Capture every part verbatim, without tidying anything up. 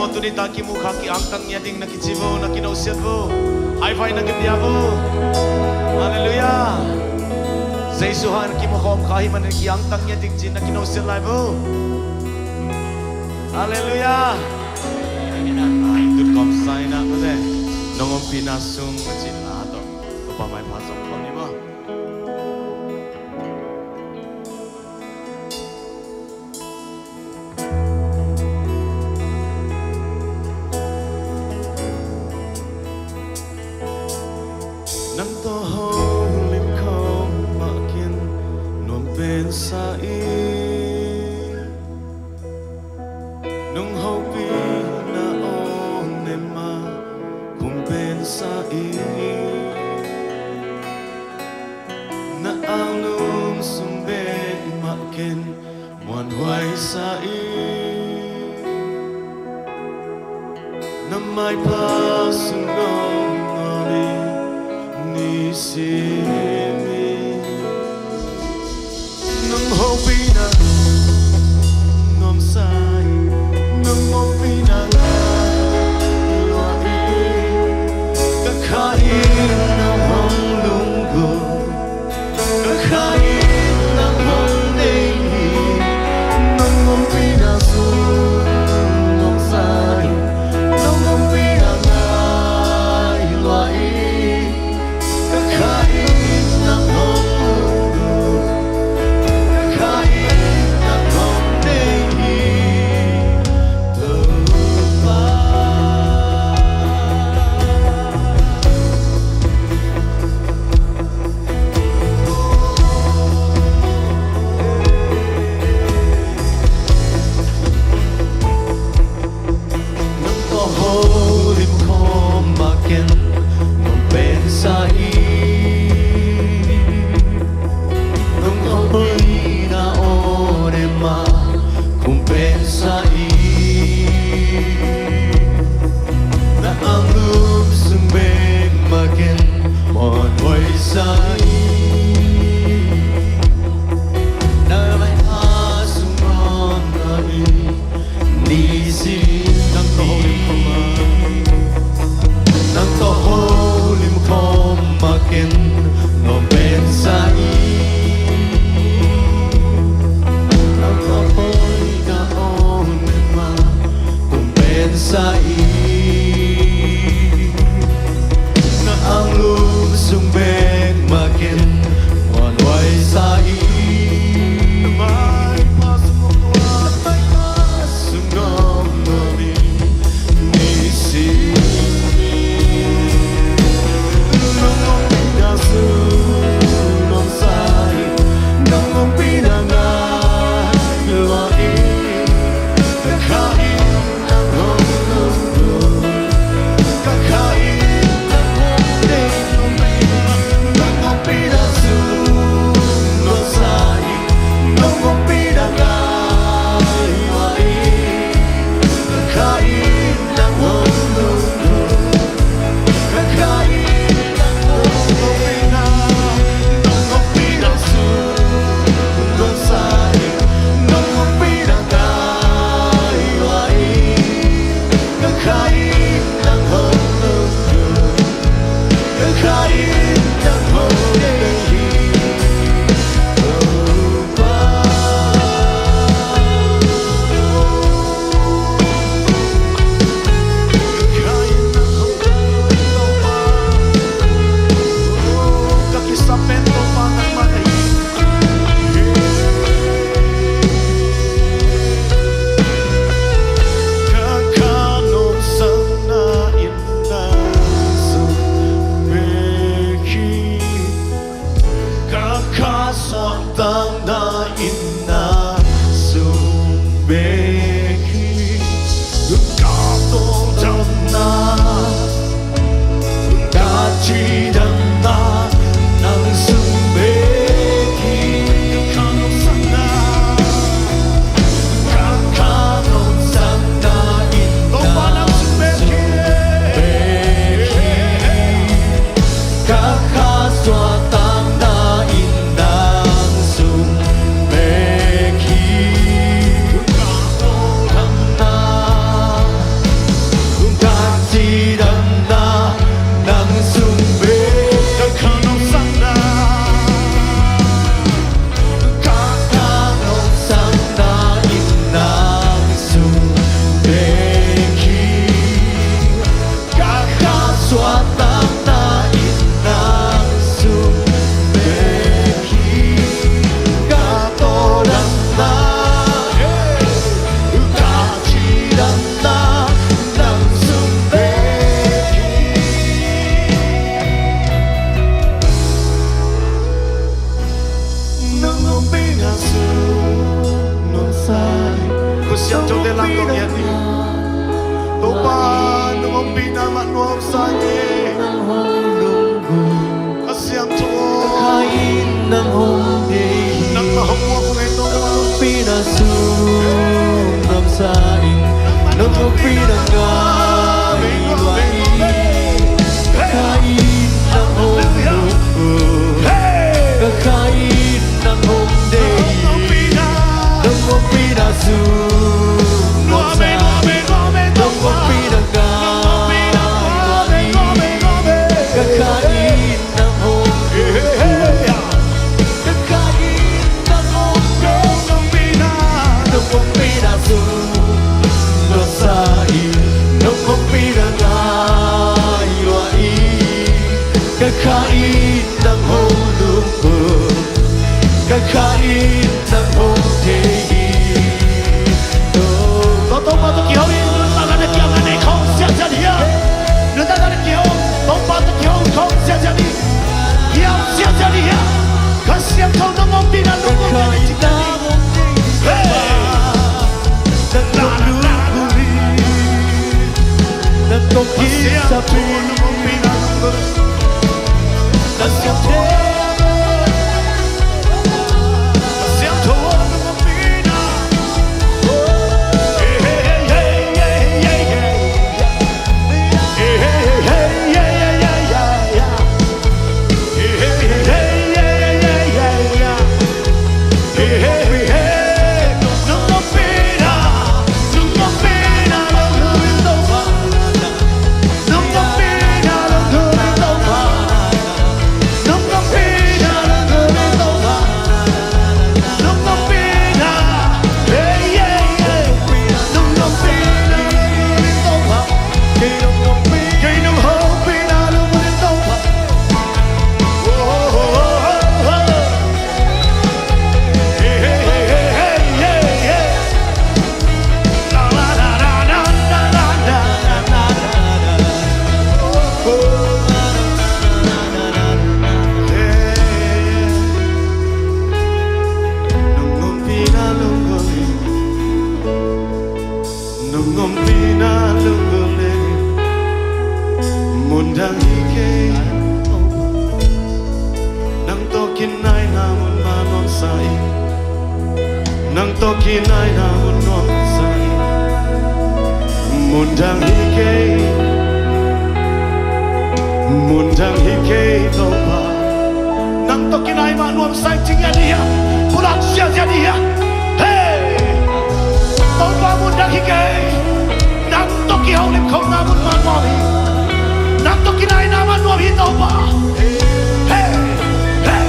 Tuni ta kimu kha ki-angtang ngiat ding na kici vo, na kinosiat vo. High five na kipia vo. Halleluiah. Jesu hang na kimu khawm kha ahih manin ki-angtang ngiat ding ci-in na kinosiat lai vo. Halleluiah. Ai, tut kawmsa in ah, mate. Nong ompihna sung a cih la tawh Topa maipha zong khawm ni maw. Nang tawh holim khawm mah ken nuam pen sa ing. Nong hopihna aw ne mah khum pen sa ing. Na anglum sung bek mah ken muanhuai sa ing. Na maipha sung nuam nuam ing nisim ing. Nang hopihna nuamsa ing, nang ompihna ngai lua ing. Ka kha in nang hong lunggulh, ka kha in nang hong deih hi. Nang ompihna sung nuamsa ing, nang ompihna ngai lua ing. Ka kha in nang hong lunggulh, ka kha in nang hong deih hi, Topa. Nang tawh holim khawm mah ken nuam pen sa ing. Nang hopihna aw ne mah khum pen sa ing. Na anglum sung bek mah ken muanhuai sa ing. Na maipha sung nuam nuam ing nisim ing. Nang tawh holim khawm mah, nang tawh holim khawm mah ken nuam pen sa ing. Nang tawh holimna aw ne mah khum pen sa ing. Na anglum sung bek mah ken muanhuai sa ing. Na maipha sung nuam nuam ing Ompihna mah nuamsa hi. Nang hong lunggulh, Kha Siangtho. Kha in nang hong deih hi. Nangmah hong muak uh ngei tawh. Nang ompihna sung nuamsa in. Nang ompihna ngai lua hi. Kha in nang hong lunggulh, Kha in nang hong deih hi. Nang ompihna sung nuamsa in. Nang ompihna ngai lua hi. Kha in nang hong lunggulh, Kha in nang hong deih hi. Nang ompihna sung nuamsa in. Nang ompihna ngai lua hi. Kha in nang hong lunggulh, Kha in nang hong deih hi. Topa tawh kiho in, nuntakna kiang a nei khawm siasia ni hia? Nuntakna kiho, Topa tawh kiho khawm siasia ni hia? Hiam siasia ni hia? Kha Siangtho nong ompihna lunggulh. Hey! Nang lunggulh hi. Nang tawh kisap hi. Nong ompihna lunggulh hi. Nong ompihna lunggulh hi. Mundang hi kei. Nang tawh kinaina mun mah nuamsa hi. Nang tawh kinaina mun nuamsa hi. Mundang hi kei. Mundang hi kei Topa. Nang tawh kinai mah nuamsa hi ci ngiat ni hia? Pulak siasia ni hia? Hey! Topa mundang hi kei. Nang tawh kiholim khawmna mun mah nuam hi. Nang tawh kinaina mah nuam hi Topa. Hey! Hey!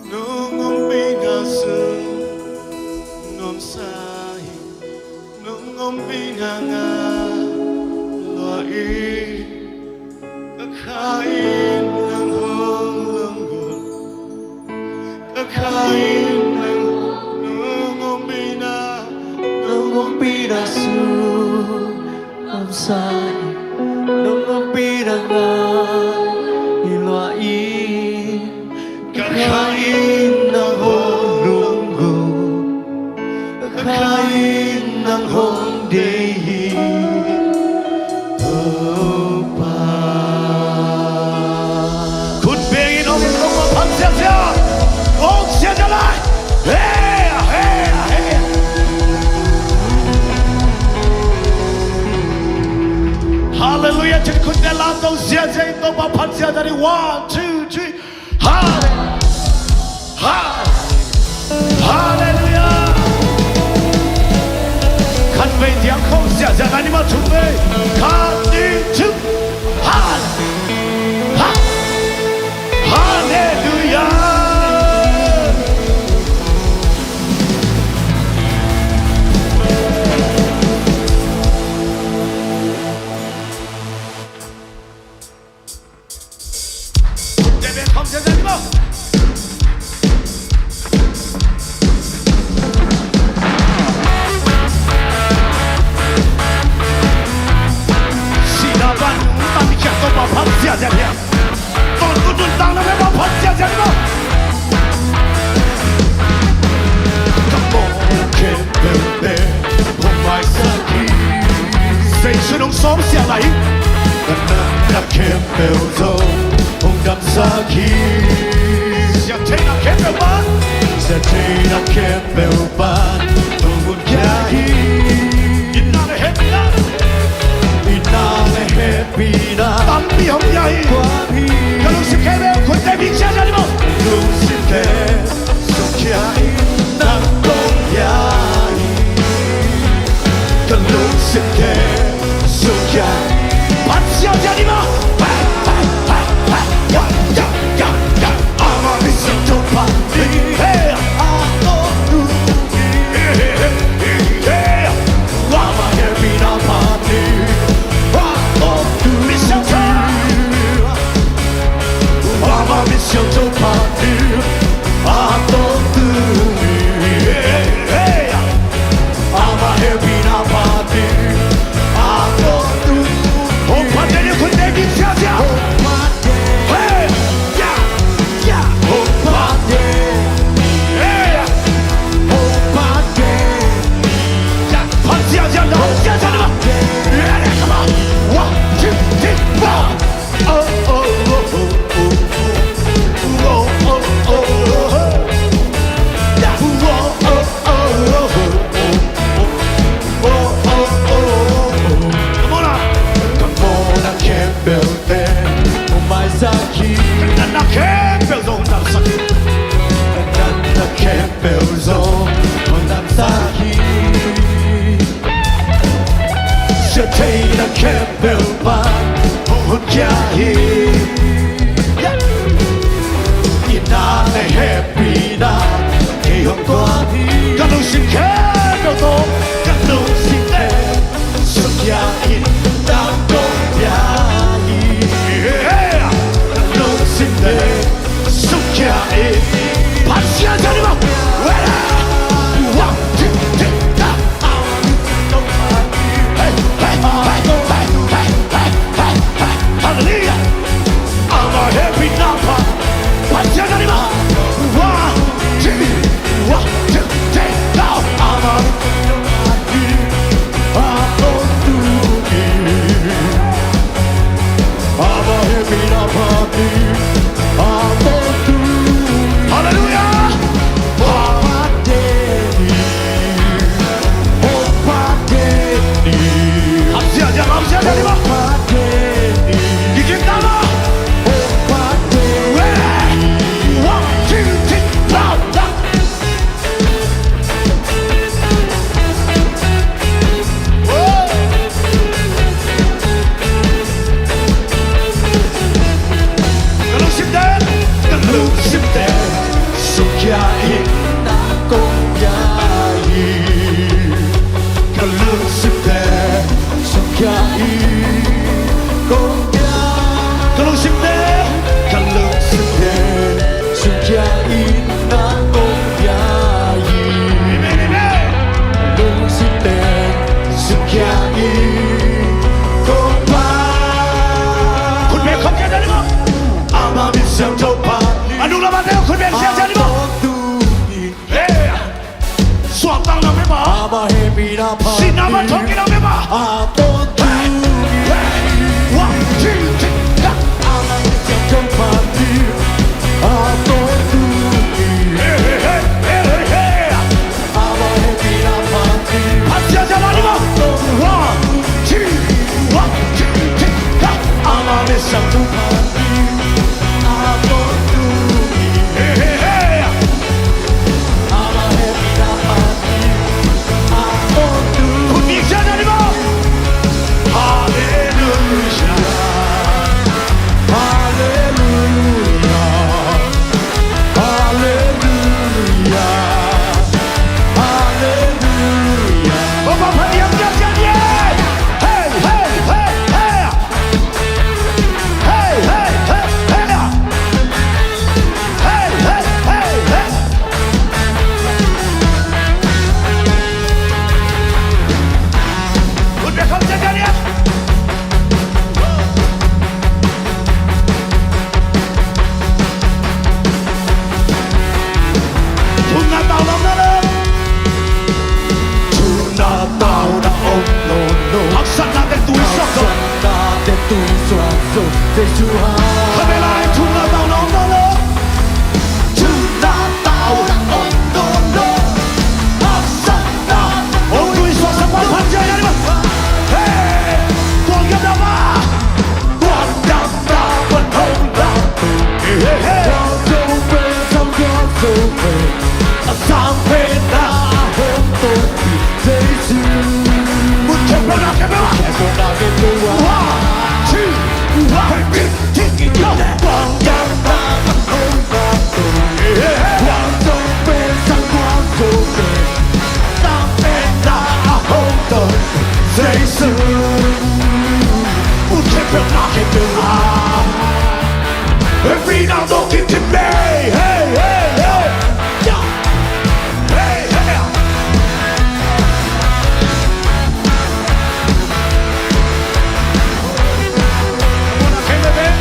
Nong ompihna sung nuamsa hi. Nong ompihna ngai lua hi. Ka kha in nang hong lunggulh. Ka kha in nang hong, nong ompihna, nong ompihna sung nuamsa hi. Nong ompihna ngai lua hi. Ka kha in nang hong lunggulh. Ka kha in nang hong deih hi. Thil khut te la to ziahziah in Topa phat ziahziah ni. One, two, three. Hallelujah. Hallelujah. Khatvei tiang khawng ziahziah lai ni maw, thumvei. Khat, nih, thum. Hallelujah. Ha. Hallelujah. Sihna pan, pan i khiat Topa phat ziahziah hi. Tawh ut nuntakna mah phat ziahziah hi maw. Ka mawh khempeuhte hong maisak hi. Zeisun hong sawmsiah lai hi. Ka natna khempeuh zong hong damsak hi. Siatheihna khempeuh pan, siatheihna khempeuh pan hong hun khia hi. Itna le hehpihna, itna le hehpihna tampi hong pia hi. Ka lungsim khempeuh, khutte beng ziahziah ni maw. Lungsimte sukkhia in nang kong pia hi. Ka lungsimte sukkhia in. Phat ziahziah ni maw. Ama misiangtho phat ni. Hey. Ama hehpihna phat ni. Misiangtho. Ama misiangtho phat ni. A tawptu ni. Ama hehpihna phat ni. A tawptu ni. Hong phat ni, khutte beng ziahziah. Hong phat ni. Hey. Ya. Ya. Hong phat ni. Hey. Hong phat ni. Ya. Phat ziahziah, phat ziahziah ni maw. Ya, come on. One, two, three, four. Ka natna khempeuh zong hong damsak hi. Siatheihna khempeuh pan hong hun khia hi. Itna le hehpihna kei hong guan hi. Ka lungsim khempeuh tawh, ka lungsimte sukkhia in nang kong pia hi. Ka lungsimte sukkhia in. Phat ziahziah ni maw. One, two, three, go. Hey, hey, hey. Hallelujah. Ama hehpihna phat. Phat ziahziah ni maw. One, two, one, two, three, go. Ama Hallelujah. Hong phat den ni. Hong phat den ni. Hong phat den ni. One, two, three, four, five. Ka lungsimte, ka lungsimte sukkhia in nang kong pia hi. Ka lungsimte sukkhia in kong pia. Ka lungsimte, ka lungsimte sukkhia in nang kong pia hi. Amen, amen. Lungsimte sukkhia in kong pia. Khut beng khawm ziahziah ni maw. Ama min siangtho phat ni. A nung lam a te khut beng ziahziah ni maw. Hey. Suahtakna mema. Ama hehpihna phat ni. Sihna mah thawhkikna mema. A tawptu ni. One, two, three, go. Ama min siangtho phat ni. A tawptu ni. Hey, hey, hey, hey, hey, hey. Ama hehpihna phat ni. Phat ziahziah lai ni maw. One, two, one, two, three, go. Every now don't give to me. Hey, hey, hey. Yeah. Hey, hey. Come on, I came with it.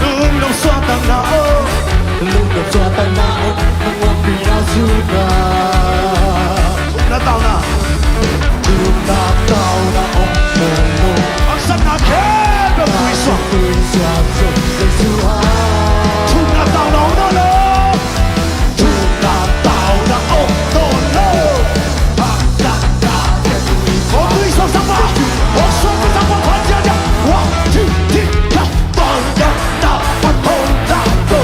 Lungdam suak tangna oh, lungdam suak tangna oh, nang lampi na zuna. Thumna tauna, thumna tauna om nawn lo. Haksatna khempeuh tui suak, tui suak zo Jesu a. Thumna tauna om nawn lo. Thumna tauna om nawn lo. Haksatna khempeuh tui suak. Hong tui suak sang pa, hong suak sang pa, phan ciacia. One, two, three, clap. Tawng yam na pan hong na to.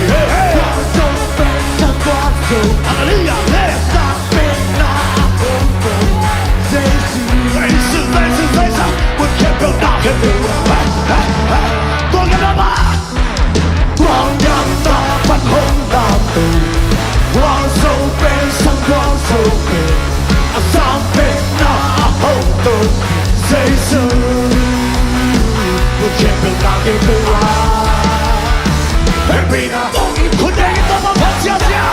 Hey, hey. Hallelujah. Hey. Hey, hey, hey, hey. Mun khempeuh na khempeuh. Hey, hey, hey. Tawng yam na pan. Tuang yam na pan hong na to. Tuang zo pen sang, tuang zo pen a sang pen na a hong to. Jesu. Mun khempeuh na khempeuh a. Happy na. Khut beng in Topa phat siasia.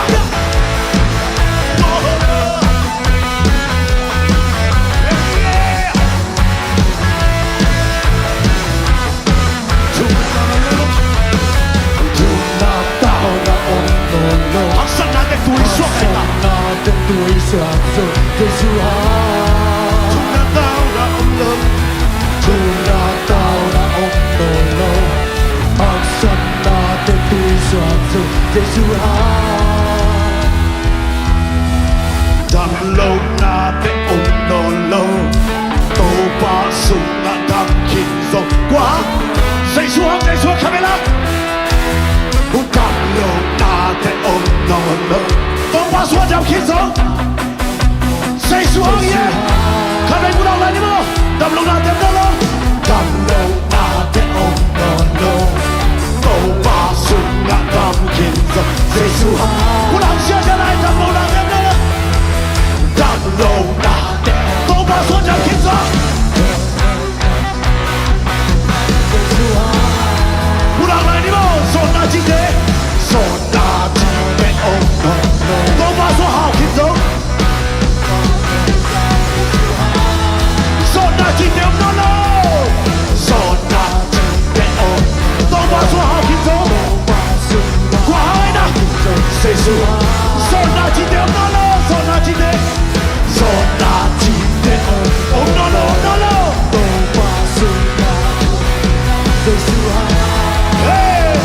Thumna tauna om nawn lo. Haksatna teng tui suak. Haksatna teng tui suak zo Jesu a. Thumna tauna om nawn lo. Thumna tauna om nawn lo. Haksatna teng tui suak zo Jesu a. Damlohna teng om nawn lo. Topa sungah dam khin zong. Kua? Jesu hang, Jesu hang, kamela. Damlohna teng om nawn lo. Topa sungah dam khin zong. Jesu hang, yeah. Kamela, pulak lai ni maw. Damlohna teng om nawn lo. Damlohna teng om nawn lo. Topa sungah dam khin zong. Jesu hang. Pulak siasia lai, damlohna teng om nawn lo. Damlohna teng. Topa sungah dam khin zong. Pulak lai ni maw, sawtna cite. Sawtna cite om nawn lo. Topa sungah hau khin zong. Sawtna cite om nawn lo. Sawtna cite om. Topa sungah hau khin zong. Kua hau ai na. Jesu. Sawtna cite om nawn lo. Sawtna cite. Sawtna cite om, om nawn lo, om nawn lo. Topa sungah, Jesu a. Hey!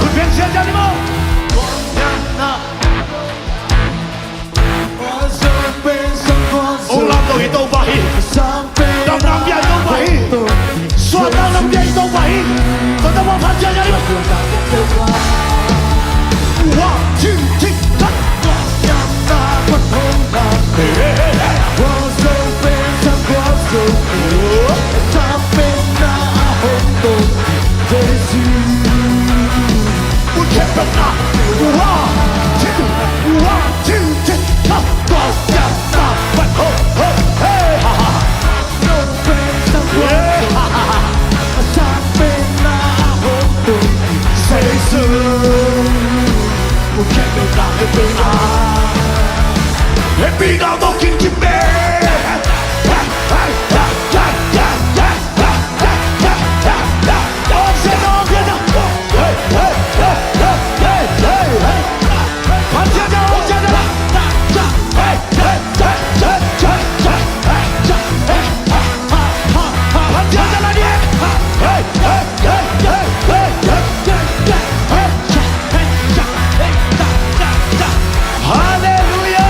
Khut beng siasia ni maw. Ong lam to hi Topa hi. Dam lam bia hi Topa hi. Suahtak lam bia hi Topa hi. Topa phat siasia ni maw. One, two, three, cut. Halleluia!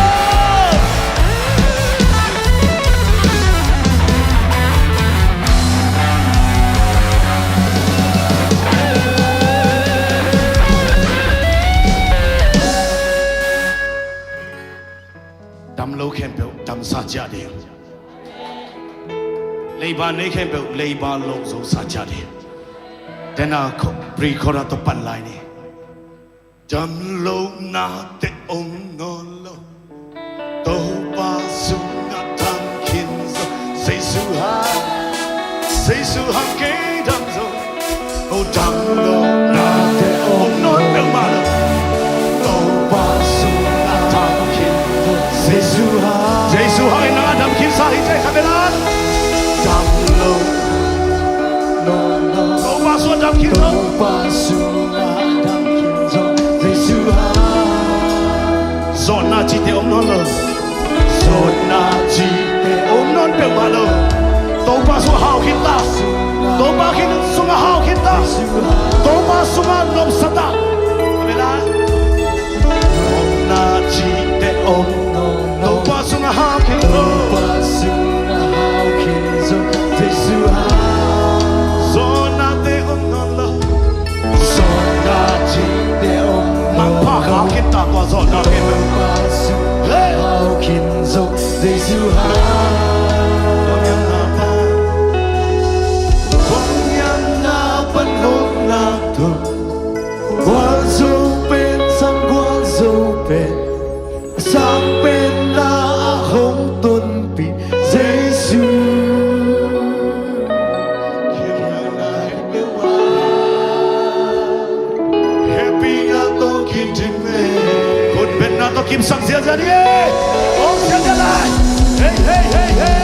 Damlo khempeuh damsa ciah ding. Leiba nei khempeuh leiba lawh zosa ciah ding. Tena pre-chorus tawh pan lai ni. Damlohna te om nawn lo. Topa sungah dam khin zaw. Jesu hang, Jesu hang kei dam zaw. O damlohna te om nawn peuhmah lo. Topa sungah dam khin zaw. Jesu hang, Jesu hang in nang a dam khin sa hi, cei kha bel a. Damlo. Topa sungah dam khin zaw. Topa sungah dam khin zaw. Jesu hang. Zawhna cihte om nawn lo. Zawhna cihte om nawn peuhmah lo. Topa sungah hau khin ta. Topa khin sungah hau khin ta. Topa sungah nopsa ta. Amen. Nopna cihte om nawn lo. Topa sungah hau khin zaw. Topa sungah hau khin zaw. Jesu hang. Zawhnate om nawn lo. Zawhna cihte om nawn lo. Manpha hau khin ta, tua zawhna khin. Topa sungah hau khin zaw. Jesu hang. Khuamialna pan hopna tawh. Gualzo pen sang gualzo pen, sang penna a hong tonpih Jesu. Happy a to kidim e. Khut betna tawh kipsak ziahziah ding e. Om ziahziah lai. Hei, hei, hei, hei.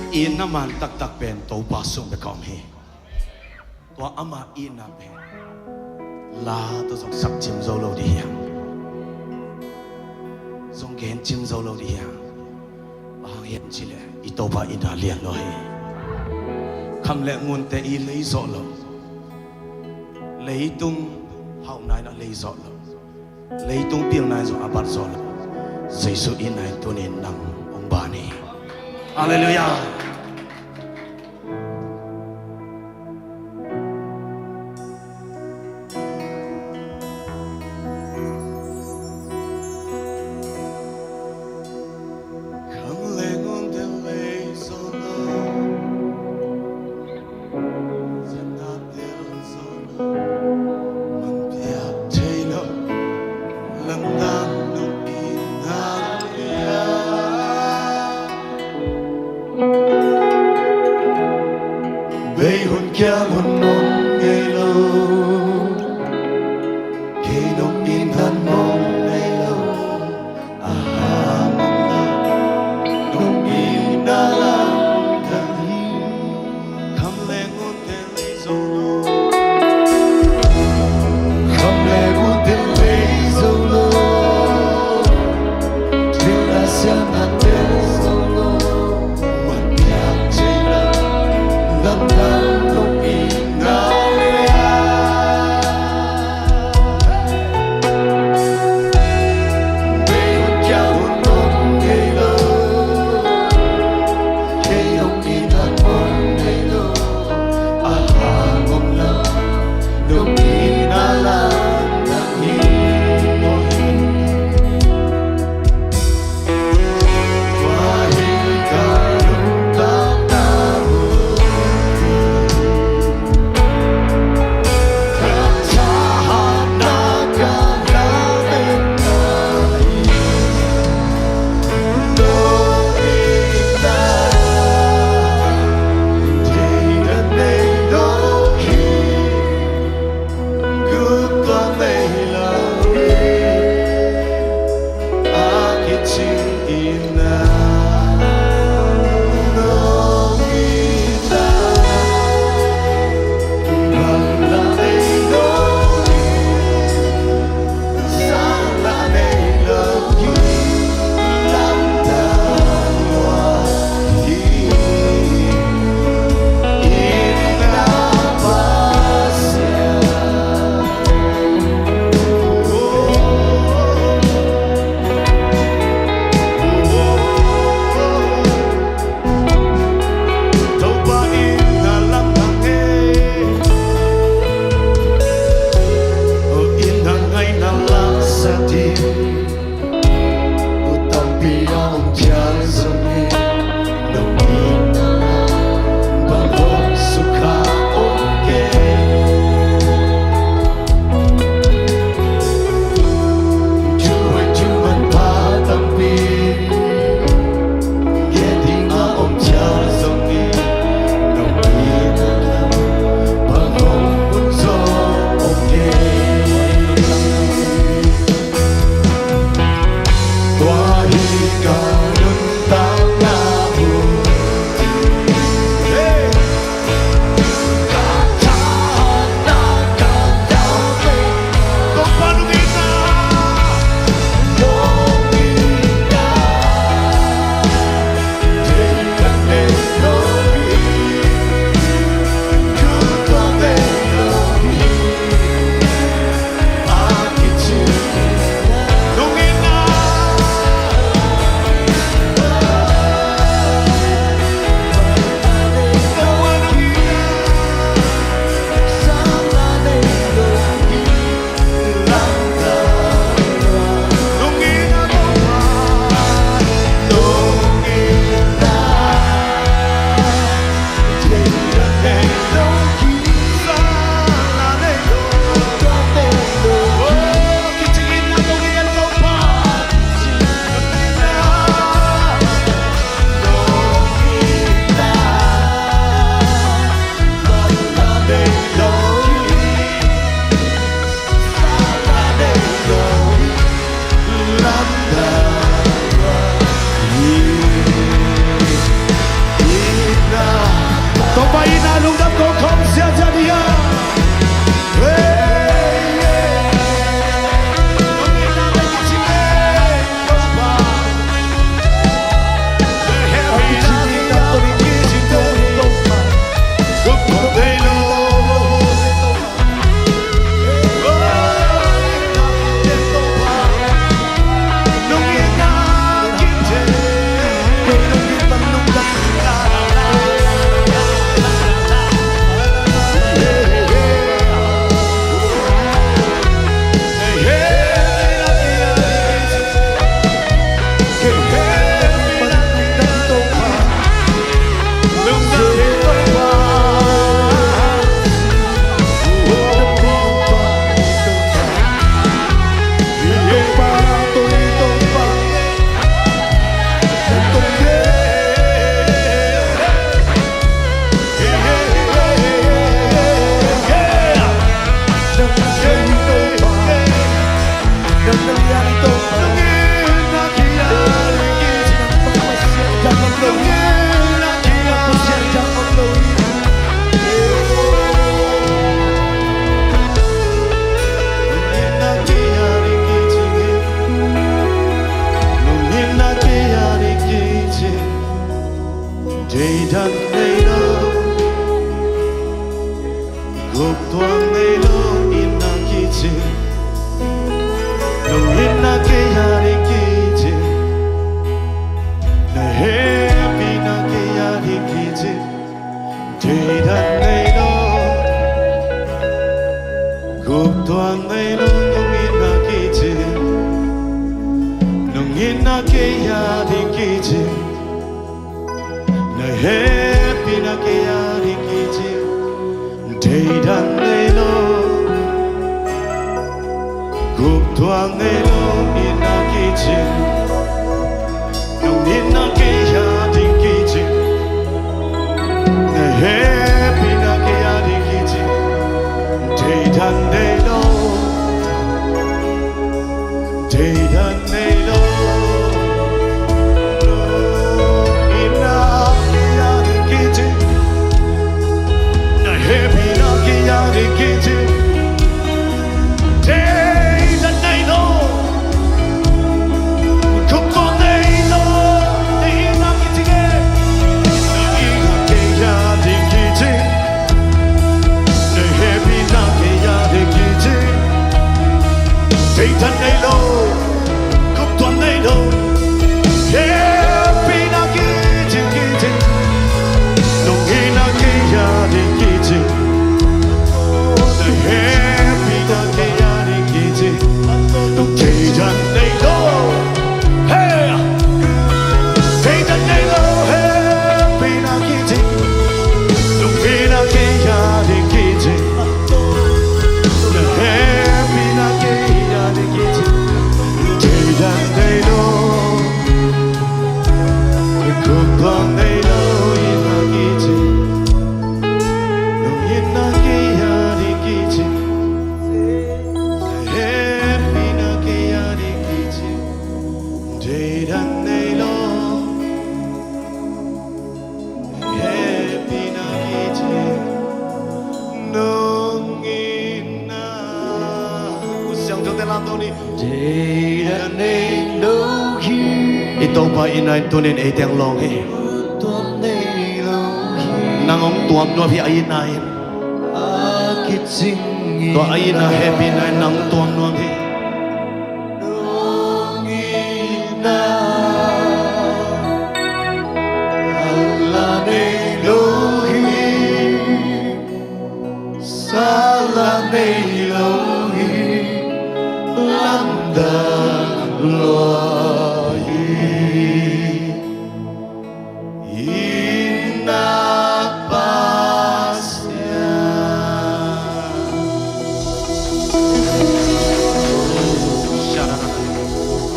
Itna man taktak pen Topa sung bek a om hi. Tua ama itna pen la tawh zong sak cim zo lo ding hiam? Zong gen cim zo lo ding hiam? Bang hang hiam cih leh i Topa itna lian lua hi. Kham le ngunte i lei zawh lo. Leitung hauhna in a lei zawh lo. Leitung pilna in zong a bat zawh lo. Jesu itna in tuni in nang hong ban hi. Halleluiah. Kham le ngunte lei zawh lo. Zan a tel zawh lo. Man piak thei lo. Lamdang nong itna lian. Bei hun kiang hun om ngei lo. Kei nong itna mong ngei lo. A hang om lo. Nong itna lamdang hi. Kham le ngunte lei zo lo. Kham le ngunte lei zo lo. Thil a siam a tel zo lo. Wan piak thei lo. Lamdang nong itna lian. Bei hun kiang hun om ngei lo. Kei nong itna mong ngei lo. A hang om lo. Nong itna lamdang hi. Tua hi ka lungtang na. Inn ah kei a ding kicing, na hehpihna kei a ding kicing. Deidan nei lo, guptuam nei lo, inn ah kicing. Nong inn ah kei a ding kicing, na hehpihna kei a ding kicing. Deidan nei lo, deidan nei lo. Inn ah kei a ding kicing, na hehpihna kei a ding kicing. Deidan nei lo, guptuam nei lo. Na inn ah kicing e, na inn ah kei a ding kicing, na hehpihna kei a ding kicing. Deidan nei lo, guptuam nei lo, hehpihna kei a ding kicing. Nong inn ah kei a ding kicing, na hehpihna kei a ding kicing. Deidan nei lo, hey, deidan nei lo, hehpihna kicing. Nong inn ah kei a ding kicing, na hehpihna kei a ding kicing. Deidan nei lo, guptuam nei lo, inn ah kicing. Nong inn ah kei a ding kicing, na hehpihna kei a ding kicing. Deidan nei lo, hehpihna kicing. Nong inn ah, u siangthote lamto ni. Deidan nei lo hi. I Topa inn ah in tunin ei teng lawng hi. Guptuam nei lo hi. Nang hong tuam nuam hi a inn ah in. A kicing hi. Tua a inn ah hehpihna in nang tuam nuam hi. Nong inn ah, a la nei lo hi. Sa la nei lo hi, lamdang lua hi. Inn ah Pasian.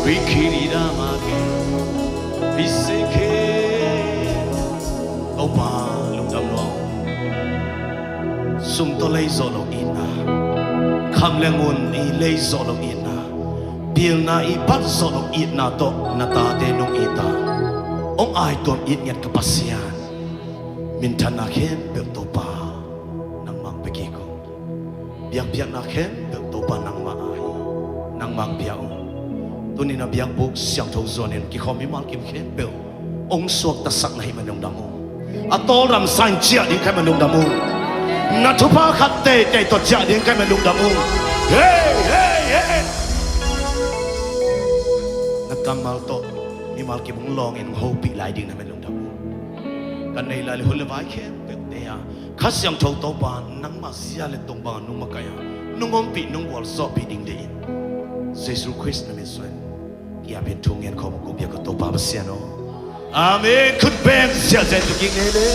Rikiri dama ke, biseke. Topa lungdam lua. Sum tawh lei zawh lo itna, kham le ngun i lei zawh lo itna, pilna i bat zawh lo itna tawh na tate nong it a, hong aituam it ngiat ka Pasian, minthanna khempeuh Topa nangmah hong pia kik uh. Biakpiakna khempeuh Topa nangmah a hi, nangmah hong pia uh. Tuni-in a biakbuk siangtho zuanin kikhawm mimal kim khempeuh hong suaktasak na hih manin lungdam ung. A tawlramsa in ciah ding ka hih manin lungdam ung. Na thupha khat teitei tawh ciah ding ka hih manin lungdam ung. Hei, hei, hei. Na kammal tawh mimal kim hong lawngin hong hopih lai ding na hih manin lungdam ung. Kan nei lai le hun le vai khempeuhte ah Kha Siangtho Topa nangmah zia le tong bangin nong makaih a, nong ompih, nong gualzawhpih ding deih in, Jesu Khrist na min suangin ki-apin thu ngen khawm uh ko biak ka Topa Pasian aw. Amen. Khut beng ziahziah in tu kik ni le.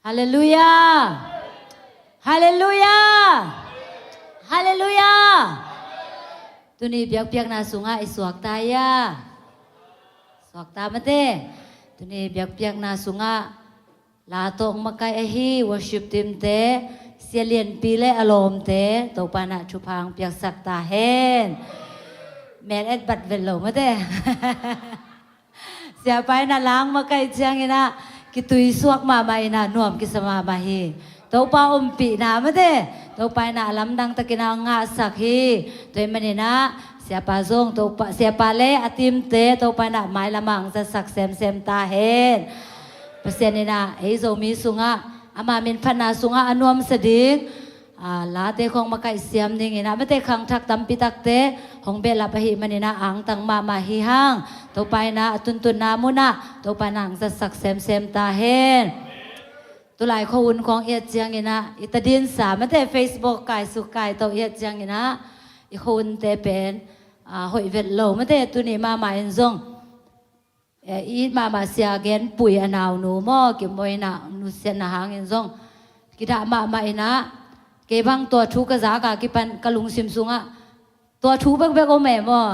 Halleluiah. Halleluiah. Halleluiah. Tuni biakpiakna sungah i suakta ia? Suakta mate. Tuni biakpiakna sungah la tawh hong makaih ahi worship team-te, Sia Lianpi le a lawmte, Topa in ah thupha hong piaksak ta hen. Mel et bat vet lo mate. Siapa in ah la hong makaih ciangin ah kituisuak mahmah in ah nuam kisa mahmah hi. Topa ompihna mate, Topa in ah a lamdang takin ah ngahsak hi. Tua ahih manin ah siapa zong Topa, siapa le a teamte Topa in ah mailam ah ang zatsak semsem ta hen. Pasian in ah ei Zomi sungah ama min phatna sungah a nuamsa ding, ah, late khong makaih siam dingin ah mate khangthak tampi takte hong behlap ahih manin ah angtang mahmah hi hang. Topa in ah a tuntunna munah Topa in ah ang zatsak semsem ta hen. Tulai khuahun khong i et ciangin ah i tadinsa mate Facebook kaisuk kaito i et ciangin ah i khuahunte pen, ah, hoih vet lo mate tuni mahmah in zong, eh, i it mahmah Sia Gen Pui a naunu maw, kimaw in ah nusiatna hangin zong kidah mahmah in ah kei bang tua thu ka zak a kipan ka lungsim sungah tua thu bekbek om e maw.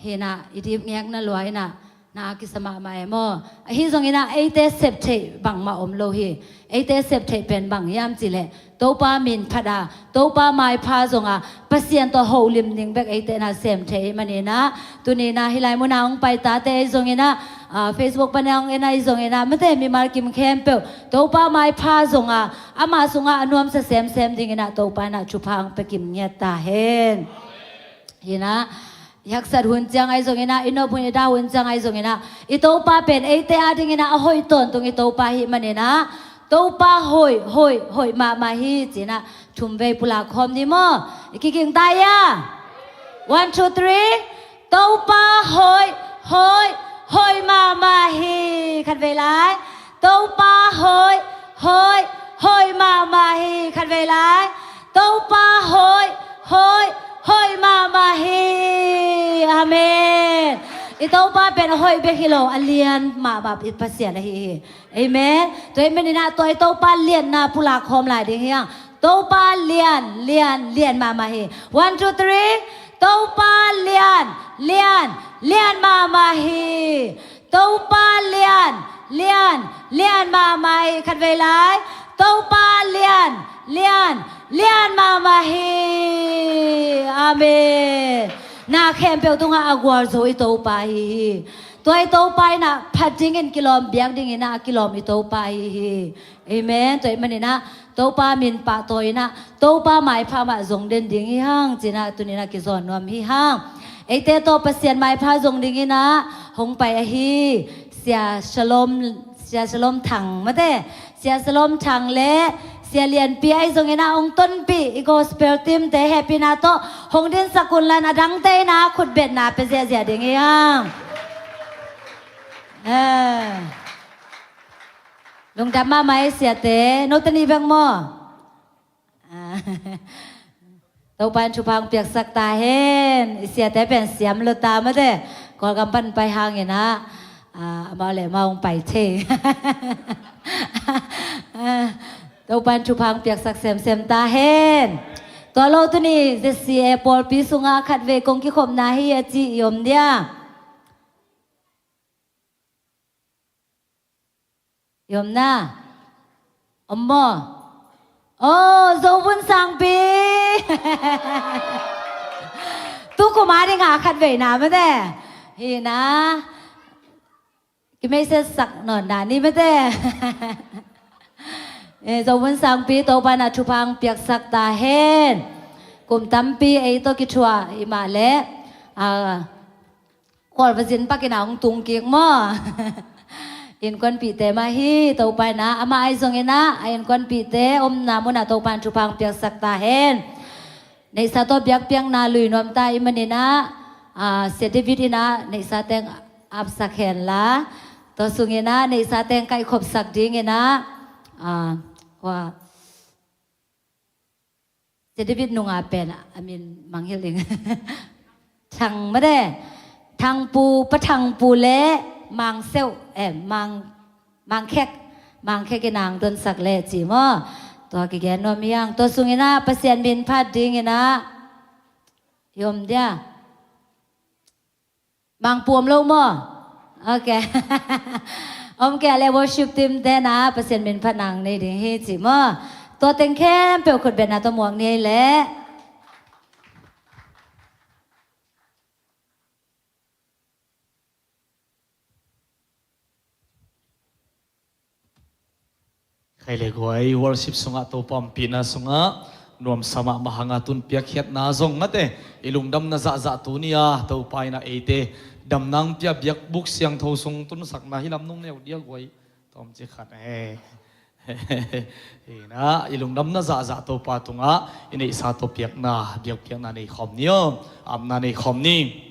Hi in ah i dipngekna lua in ah na a kisa mahmah e maw. Ahi zongin ah eite sep theih bangmah om lo hi. Eite sep theih pen bang hiam cih leh Topa min phat a, Topa maipha zong a, Pasian tawh holim ding bek eite in ah sem theih ahih manin ah tuni in ah hih lai mun ah hong pai tate ei zongin ah, ah, Facebook pan ah hong en ah ei zongin ah mate mimal kim khempeuh Topa maipha zong a, ama sungah a nuamsa semsem dingin ah Topa in ah thupha hong pia kim ngiat ta hen. Hi in ah i haksat hun ciang ahi zongin ah, i nop hun, i dah hun ciang ahi zongin ah i Topa pen eite adingin ah a hoih tawntung i Topa ahih manin ah Topa hoih, hoih, hoih mahmah hi ci in ah thum vei pulak khawm ni maw. I kiging ta ia. One, two, three. Topa hoih, hoih, hoih mahmah hi. Khat vei lai. Topa hoih, hoih, hoih mahmah hi. Khat vei lai. Topa hoih, hoih, hoih mahmah hi. Amen. I Topa pen a hoih bek hi lo, a lian mahmah i Pasian ahi hi. Amen. Tua ahih manin ah tua i Topa lianna pulak khawm lai ding hi hang. Topa lian, lian, lian mahmah hi. One, two, three. Topa lian, lian, lian mahmah hi. Topa lian, lian, lian mahmah hi. Khat vei lai. Topa lian, lian, lian mahmah hi. Amen. Na khempeuh tungah a gualzo i Topa ahi hi. Tua i Topa in ah phat dingin kilawm, biak dingin ah a kilawm i Topa ahi hi. Amen. Tua ahih manin ah Topa min pahtawi in ah Topa maipha mah zong den ding hi hang ci in ah tuni in ah kizawn nuam hi hang. Eite tawh Pasian maipha zong dingin ah hong pai ahi Sia Shalom, Sia Shalom Thang mate, Sia Shalom Thang le Sia Lianpi ahi zongin ah hong tonpih i gospel teamte hehpihna tawh hong dinsak un la in a dangte in ah khutbetna pia ziahziah ding hi hang. Eh. Lungdam mahmah ei siate, note nih bek maw? Ah. Topa in thupha hong piaksak ta hen. I siate pen siam lo ta mate. Kawlgam pan pai hangin ah, ah, amau le amau hong pai thei. Ah, Topa in thupha hong piaksak semsem ta hen. Tua lo tuni Z C A pawlpi sungah khat vei kong kikhopna hi a ci i om dia. I om na? Om maw? Oh, Zo Vun Sangpi. Tu kum a ding a khat vei na mate. Hi na. Kimeiset sak nawn na ni mate. Eh, Zo Vun Sangpi Topa in ah thupha hong piaksak ta hen. Kum tampi ei tawh kithuah i mah leh, ah, Khualvazin pakin ah hong tung kik maw? Innkuanpihte mah hi, Topa in ah, amah ahi zongin ah, a innkuanpihte omna munah Topa in thupha hong piaksak ta hen. Neihsa tawh biakpiakna lui nuam ta ahih manin ah, ah, Sia David in ah neihsa teng apsak hen la. Tua sungin ah neihsa teng kaihkhopsak dingin ah, ah, kua Sia David nunga pen a min mangngilh ing. Thang mate. Thangpu, Pa Thangpu le Mang Seuh, eh, Mang, Mang Khek. Mang Khek in ah hong donsak le ci maw? Tua kigen nuam hi hang. Tua sungin ah Pasian min phat dingin ah i om dia. Mangpu om lo maw? Ok. Om kei leh worship team te in ah Pasian min phat na nei ding hi ci maw? Tua teng khempeuh khutbetna tawh muak ni ei leh. Kei le guai, worship sungah Topa ompihna sungah nuamsa mahmah hanga tun piakkhiatna zong mate i lungdamna zahzah tuni-a Topa in ah eite damna hong pia biakbuk siangtho sung tunsakna hi lam nung neu dia guai. Tawmci khat e. Hi na, i lungdamna zahzah Topa tungah i neihsa tawh piakna, biakpiakna nei khawm ni aw. Apna nei khawm ni.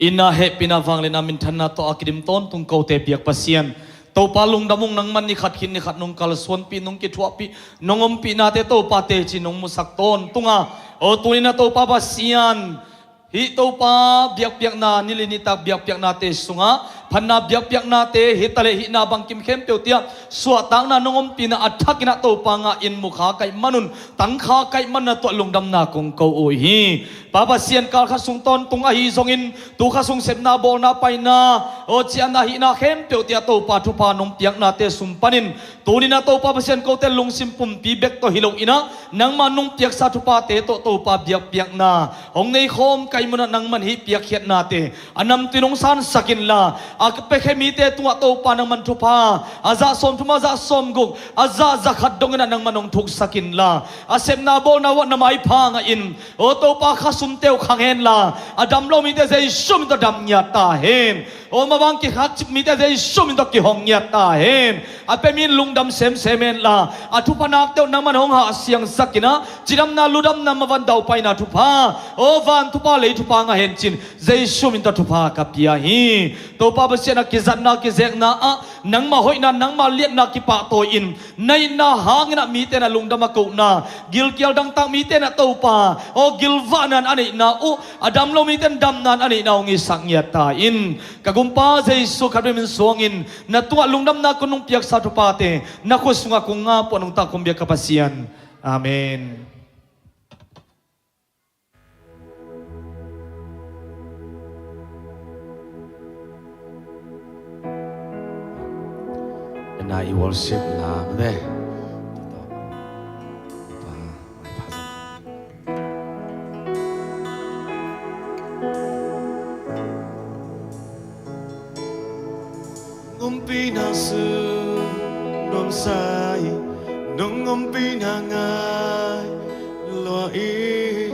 Itna, hehpihna, vangliatna, minthanna tawh a kidim tawntung kote biak Pasian Topa lungdam ung. Nangman ni khat khit ni khat nong kalsuanpih, nong kithuahpih, nong ompihnate Topa teci nong musak tawntung a, aw tuni-in ah Topa Pasian, hih Topa biakpiakna, nili nitak biakpiaknate sungah phatna biakpiaknate, hita le hihna bangkim khempeuh tiah suahtakna nong ompihna a thakin ah Topa ngah in, mukha kaih manun, tangkha kaih manun a tuah lungdamna kong ko uh hi. Pa Pasian, kal khat sung tawntung ahi zongin tu kha sung sepna, bawlna, paina, aw ciahna, hihna khempeuh tiah Topa thupha nong piaknate sung panin tuni-in ah Topa Pasian, kote lungsim pumpi bek tawh hi lo-in ah nangmah nong piaksa thuphate tawh Topa biakpiakna hong nei khawm ka ihih munah nangman hih piakkhiatnate a namtui nong sansak inla, a piakhia mite tungah Topa nangman thupha a zah sawmthum, a zah sawmguk, a zah za khat dongin ah nangman hong thuksak inla, a sepna bawlna uh ah na maipha ngahin, aw Topa khasumte uh khang henla, a dam lo mite Jesu min tawh dam ngiat ta hen. Aw mavang kikhakcip mite Jesu min tawh kihong ngiat ta hen. A pia mi in lungdam semsem henla, a thupha nakte uh nangman hong hahsiangsak in ah cidamna, ludamna, mavan, daupaina thupha, aw van thupha, lei thupha ngah hen ci-in Jesu min tawh thupha ka pia hi. Topa Pasian, a kizatna, kizekna ah nangmah hoihna, nangmah liatna kipahtawi in, na itna hangin ah mite na lungdam a kohna, gilkial dangtak mite na Topa, aw gilvahna a neihna uh, a dam lo mite in damna a neihna hong hisak ngiat ta in. Ka Gumpa Jesu Khazih min suangin na tungah lungdamna kong nung piaksa thuphate na khut sungah kong ngah puah nungta kong biak ka Pasian. Amen. Ena i worship la mate. Nong ompihna sung nuamsa hi, nong ompihna ngai lua hi.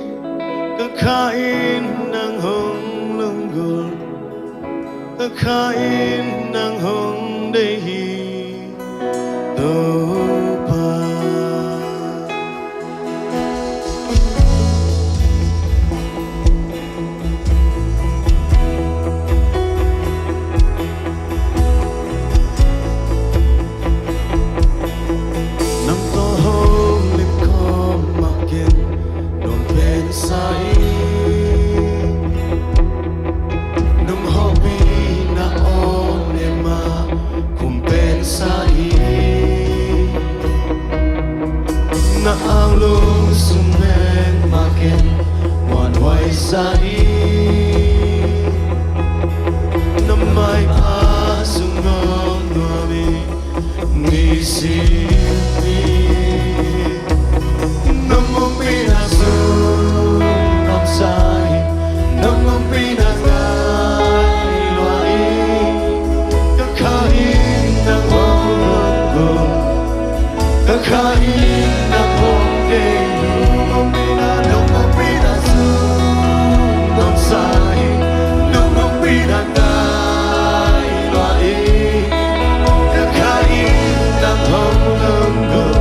Ka kha in nang hong lunggulh, ka kha in nang hong deih hi. Topa. Nang tawh hong lim khawm mah ken nuam pen sa hi. Nong hawmpihna aw ne mah khum pen sa hi. Na anglung sung pen mah ken muanhuai sa hi. Na maipha sung nuam nuam hi. Nisim ni nong ompihna sung nuamsa hi, nong ompihna ngai lua hi. Ka kha in nang hong lunggulh, ka kha in nang hong deih hi. Nong ompihna, nong ompihna sung nuamsa hi, nong ompihna ngai lua hi. Ka kha in nang hong lunggulh,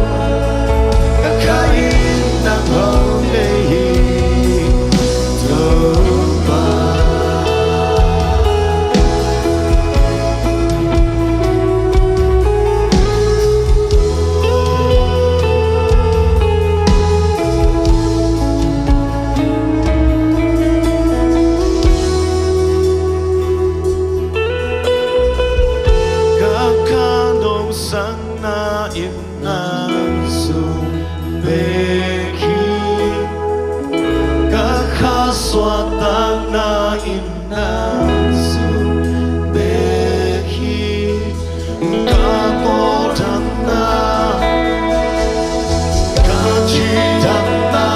ka kha in nang hong deih hi. Topa. Ka kha nong sakna in nang sung bek hi. Ka kha suahtakna in nang sung bek hi. Ka tawldamna, ka cidamna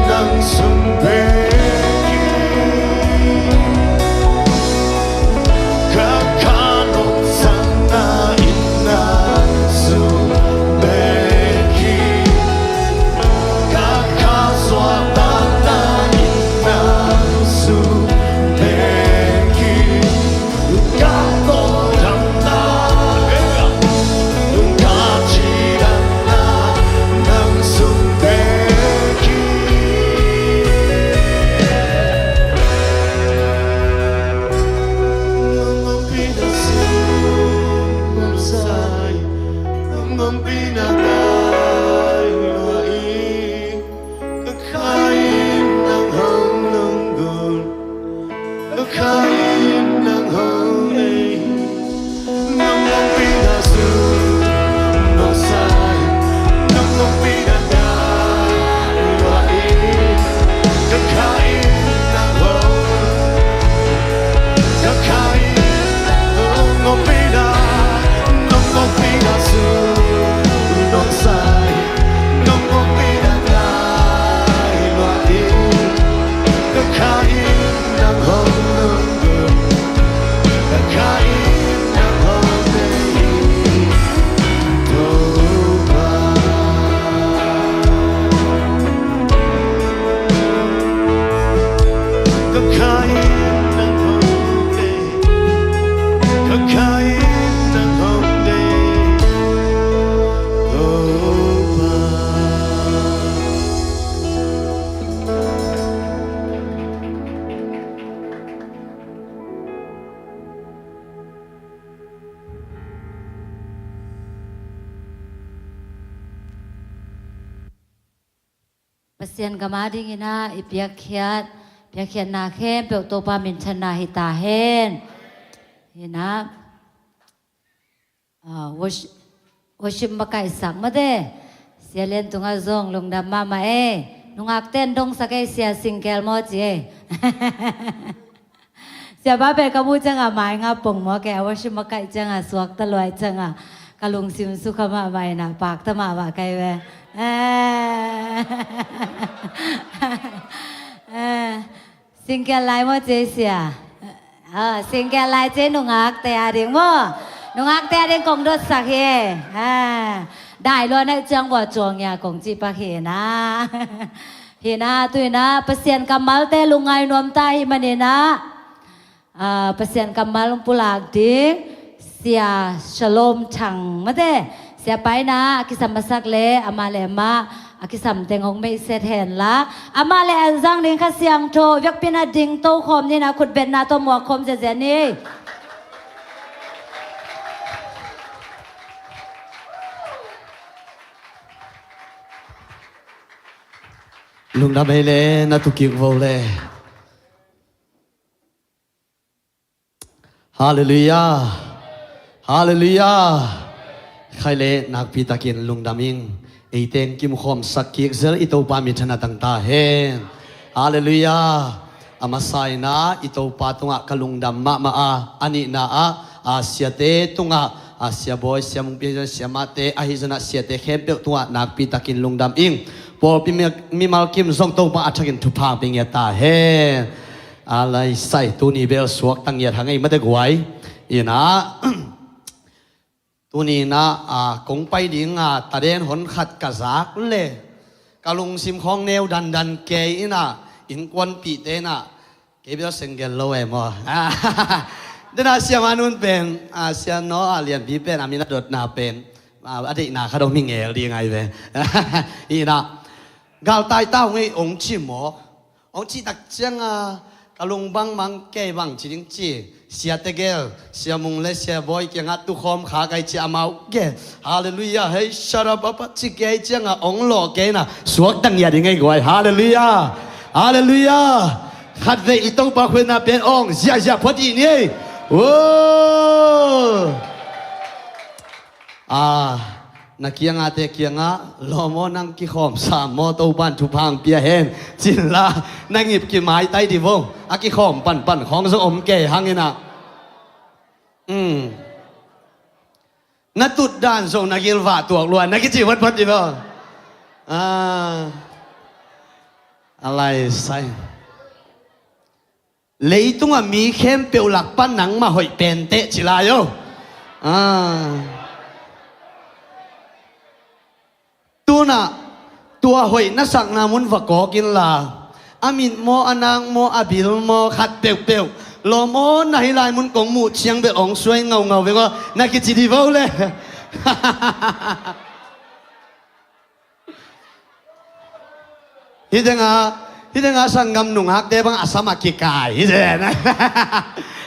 nang sung bek hi. Ka kha nong sakna in nang sung Sian gam a dingin ah i piakkhiat, piakkhiatna khempeuh Topa minthanna hi ta hen. Hi nah, ah, worship, worship makaihsak mate. Sia Lian tungah zong lungdam mahmah e. Nungakte in dongsak e, sia singkel maw ci e. Siapa pen ka muh ciangah mai nga pong maw, kei a worship makaih ciangah suakta luai ciangah ka lungsim sukha mahmah inah pakta mahmah kai ve. Eh. Eh. Singkel lai maw ci sia. Ah, singkel lai ci nungakte a ding maw. Nungakte a ding kong dotsak hi. Ah. Dai lua naih ciang vua cuang ya kong cih pak hi na. Hi nah, tu hi nah, Pasian kammalte lungngai nuamta hi maninah, ah, Pasian kammal hong pulak ding Sia Shalom Thang mate. Sia paina a kisam masak le amah le amah a kisam teng hong meihset henla, amah le an zang ding Kha Siangtho biakpin a ding tokhawm ninah, khutbetna tawh muakkhawm ziazia ni. Lungdam ei le, na tukik vo le. Halleluiah. Halleluiah. Khai le nakpi takin lungdam ing. Ei teng kimkhawm sak kik zel i Topa minthanna tang ta hen. Halleluiah. A masa inah i Topa tungah ka lungdam mahmah a, a nihna ah, a siate tungah, a sia Bawi, sia Mungpi, sia Mate, ahi zonah siate khempeuh tungah nakpi takin lungdam ing. Pawlpi mi, mimal kim zong Topa a thakin thupha pia ngiat ta hen. A lai sai, tuni bel suakta ngiat hang ei mate guai. Inah, tuni inah, a, kong pai ding a, taden hon khat ka zak le ka lungsim khawng neu dandan kei inah, innkuanpihte inah, kei bel sengel lo e maw. Dena siama nun pen, a, sia naw a lianpi pen, a min a dotna pen, a, a deihna khat om hi ngel ding ai ve. Inah, galtai ta hong ei ong ci maw. Ong cih tak cianga ka lung bangmang kei bang ci ding ci. Sia tegel, sia Mung le sia Bawi kiangah tukhawm kha kai ci amau gel. Halleluiah, hei sharababa ci kei cianga ong lawh kei na suakta ngiat ding ei guai. Halleluiah. Halleluiah. Khatvei i Topa khuina pen ong ziahziah phuat i ni ei. Woo. A, na kiangate kiangah lawm aw, nang kikhawm sam maw, Topan thupha hong pia hen cinla, na ngip kimaitai di vo. A kikhawm panpan khawng zong om kei hang inah. Um. Na tutdan zong na gilvah tuak lua na kici photphot di vo. A, a lai sai. Leitungah mi khempeuh lak pan nangmah hoih penteh ci lai o. A. Tunah tua hoih na sakna mun va kawk inla, a mit maw, a nak maw, a bil maw, khat peuhpeuh lawm aw, na hih lai mun kong muh ciang bel ong suai ngaungau veng aw na kici di vo le. Hih tengah, hih tengah sanggam nungakte bang a sam a kikai hi zen.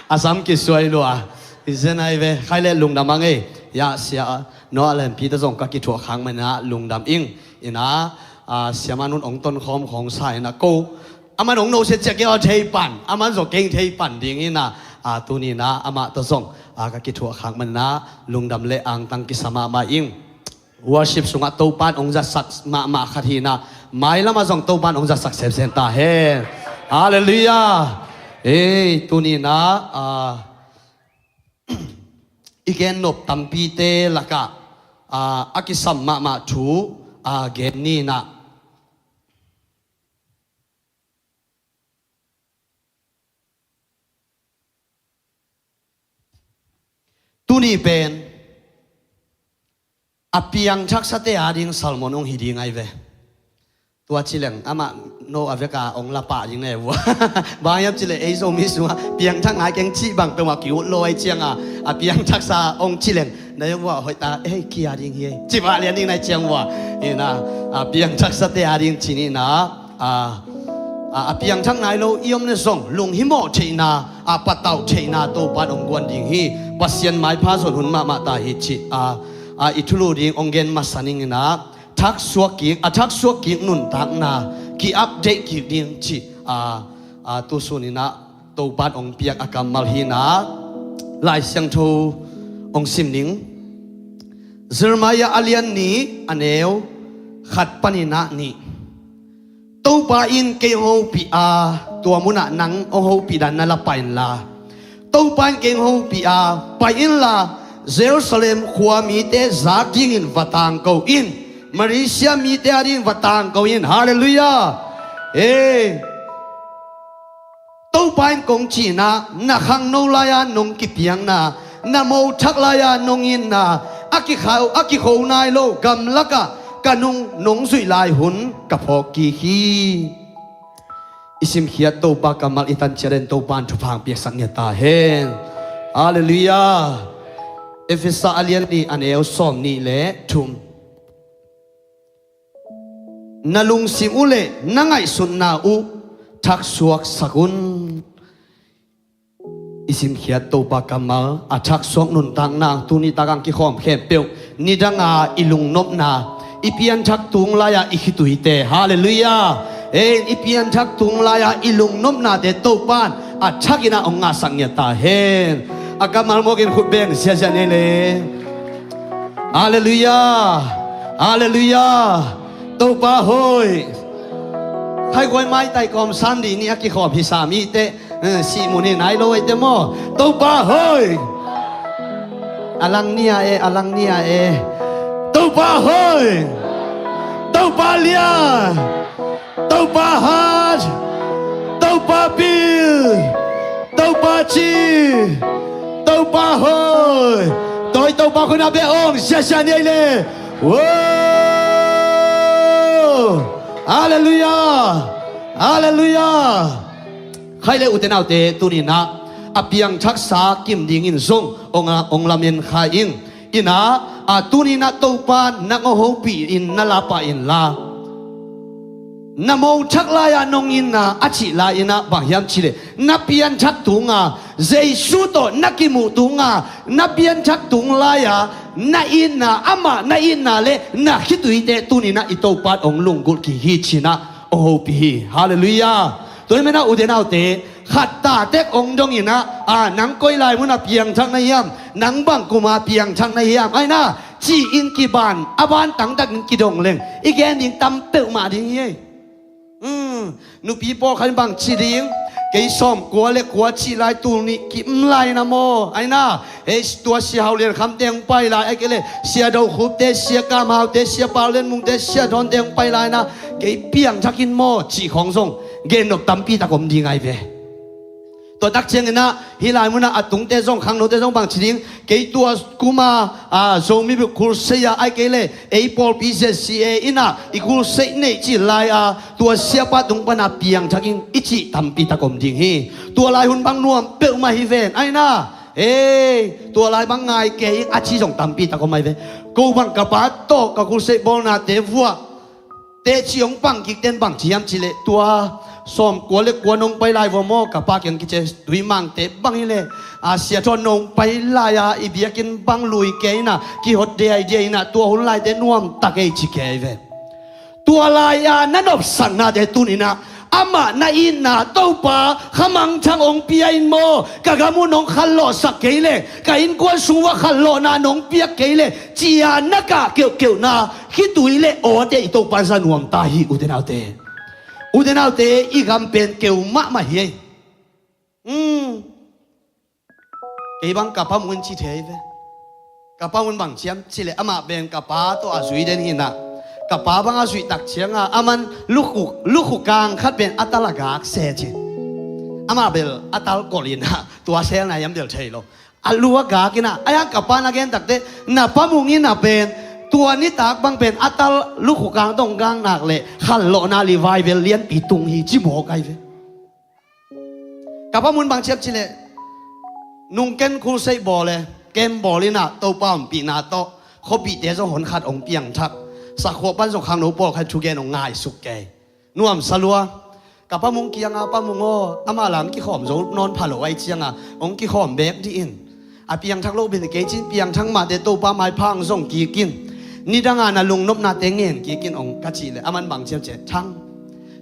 A sam kisuai lua hi zen ai ve. Khai le lungdam a ngei. Ya sia Noah Lempi ta zong ka kithuah khak manah lungdam ing. Inah, a, siama nun ong tonkhawm khawng sa inah ko. Aman ong nosia ciah kei aw thei pan, aman zong keng thei pan ding inah, a, tuni inah amah ta zong, a, ka kithuah khak manah lungdam le angtang kisa mahmah ing. Worship sungah Topan ong zatsak mahmah khat hi inah, mailamah zong Topan ong zatsak semsem ta hen. Halleluiah. Ei, tuni inah, a, i gen nop tampite lakah, a, a kisam mahmah thu, a, gen ni inah. Tuni pen a piangthaksate ading sermon ong hi ding ai ve. Tua cileng amah no a veka ong lapah ding ne vua. Bang hiam cileh ei Zomi sungah piangthak ngai keng cih bang peuhmah ki-ut lo ai cianga a piangthaksa ong cileng na hiam vua hoih ta ei kia ding hi ei. Cih vah lian ding nai ciang vua. Inah, a piangthaksate ading ci ni inah. A, a, a piangthak nai lo i om le zong lunghimawh theihna, a patauh theihna Topan ong guan ding hi. Pasian maipha zon hun mahmah ta hi cih, a, a, i thulu ding ong gen masa ning inah, thaksuak kik, a thaksuak kik nuntakna ki-update kik ding ci a, a, tu suninah Topan hong piak a kammal hinah Lai Siangtho hong sim ning. Jeremiah a lian nih a neu khat paninah nih. Topa in kei hong hopih a, tua munah nang hong hopih dan na la pai inla. Topa in kei hong hopih a, pai inla, Jerusalem khua mite zak dingin va tangko in. Malaysia mite a dingin va tangko in. Halleluiah. Ee. Topa in kong cihna, na khangno lai-a nong kipiakna, na mothak lai-a nong itna, a kikho, a kikho nai lo gamlakah ka nung nong zuih lai hun ka phawk kik hi. I simkhiat Topa kammal i tan ciat in Topa in thupha hong piaksak ngiat ta hen. Halleluiah. Efesa a lian nih a neu sawm nih le thum. Na lungsim uh le na ngaihsutna uh thaksuaksak un. I simkhiat Topa kammal a thaksuak nuntakna tuni takah hong kikhawm khempeuh nidanga i lungnopna, i pianthak tung lai-a i khituite. Halleluiah. Ei, i pianthak tung lai-a i lungnopnate Topan a thakinah hong ngahsak ngiat ta hen. A kammal mawkin khut beng ziazia nei le. Halleluiah. Halleluiah. Topa hoi. Khai guai maitai kawm sam dih nih a kikhawm hi sam i te. Eh, sih mun hi nai lo ei te maw. Topa hoi. A lang nia e, a lang nia e. Topa hoi. Topa lian. Topa hat. Topa pil. Topa ci. Topa hoi. Toi Topa khuna be ong sia sia ni ai le. Wow. Halleluiah. Halleluiah. Khai le ute naute tuninah a piangthaksa kim dingin zong ong a, ong lamen kha ing. Inah a tuninah Topa nang aw hopih in na lapa inla. Na mothak lai-a nong itna a cih lai-inah bang hiam cihleh na pianthak tunga Jesu tawh na kimuh tunga na pianthak tung lai-a na itna amah na itna le na khituite tuninah i Topa in hong lunggulh kik hi cinah hong hopih hi. Halleluiah. Tua hi menah ute naute khat tatek hong donginah a nang koi lai munah piangthak na hiam, nang bang kuma piangthak na hiam, aina ci-in kiban a ban tangtakin kidong leng i gen ding tam peuhmah ding hi. Nupi pawlkhat in bang ci ding, kei sawm kua le kua cih lai tul nih kim lai na maw, aina ei tua sia hau lian khamte hong pai lai, ai kei le sia do khupte, sia kam haute, sia pau lian mungte, sia dawnte hong pai lai na kei piangthakin maw cih khawng zong gennop tampi tak om ding ai ve. Tua tak cianginah hih lai munah a tungte zong khangnote zong bang ci ding, kei tua kuma a Zomi buk khulsei a ai kei le ei pawlpi Z C A inah i khulsei neih cih lai-a tua siapa tung pana piangthakin i cih tampi tak om ding hi. Tua lai hun bang nuam peuhmah hi ven aina. Ei tua lai bang ngai kei a ci zong tampi tak om ai ve. Ko bang ka pa tawh ka khulsei bawlnate vuah teci hong pang kik ten bang ci hiam cihleh tua sawm kua le kua nong pai lai vua maw ka pa kiang kice tuimangte bang hileh a sia thawn nong pai lai-a i biakinn bang lui kei inah kihot deidia inah tua hun laite nuamtak ei ci kei ve. Tua lai-a na nopsaknate tuninah amah na itna Topa khamangthang hong pia in maw, ka gam uh nong khanlawhsak kei leh ka innkuan sung uah khanlawhna nong piak kei leh cia na kah keuhkeuhna khitui le awte i Topa in za nuam ta hi ute naute. Ute naute i gam pen keu mahmah hi ei. Kei bang ka pa mun ci thei ve. Ka pa mun bang ciam cileh amah pen ka pa tawh a zui den hinah ka pa bang a zuih tak cianga aman lukhu, lukhu kang khat pen a tal a gak se ci. Amah bel a tal kolh inah tua selna hiam bel thei lo. A lu a gak inah a yang ka pa na gen takte na pa mung inah pen tua nitak bang pen a tal lukhu kang tong gak nak le khanlawhna livai vel lianpi tung hi ci mawk ai ve. Ka pa mun bang ciam cileh nungken khulseih bawl le kem bawl inah Topa ompihna tawh khuapihte zong honkhat hong piangthak sakhuah pan zong khangno pawlkhat thugen hong ngaisuk kei. Nuamsa lua. Ka pa mung kianga pa mung aw amah lam kikhawm zo nawn pha lo ai cianga hong kikhawm bek dih in. A piangthak lo bin kei cin piangthak mahte Topa maipha hong zong kikin nidanga na lungnopnate ngen kikin hong ka cih le aman bang ciam ciah thang.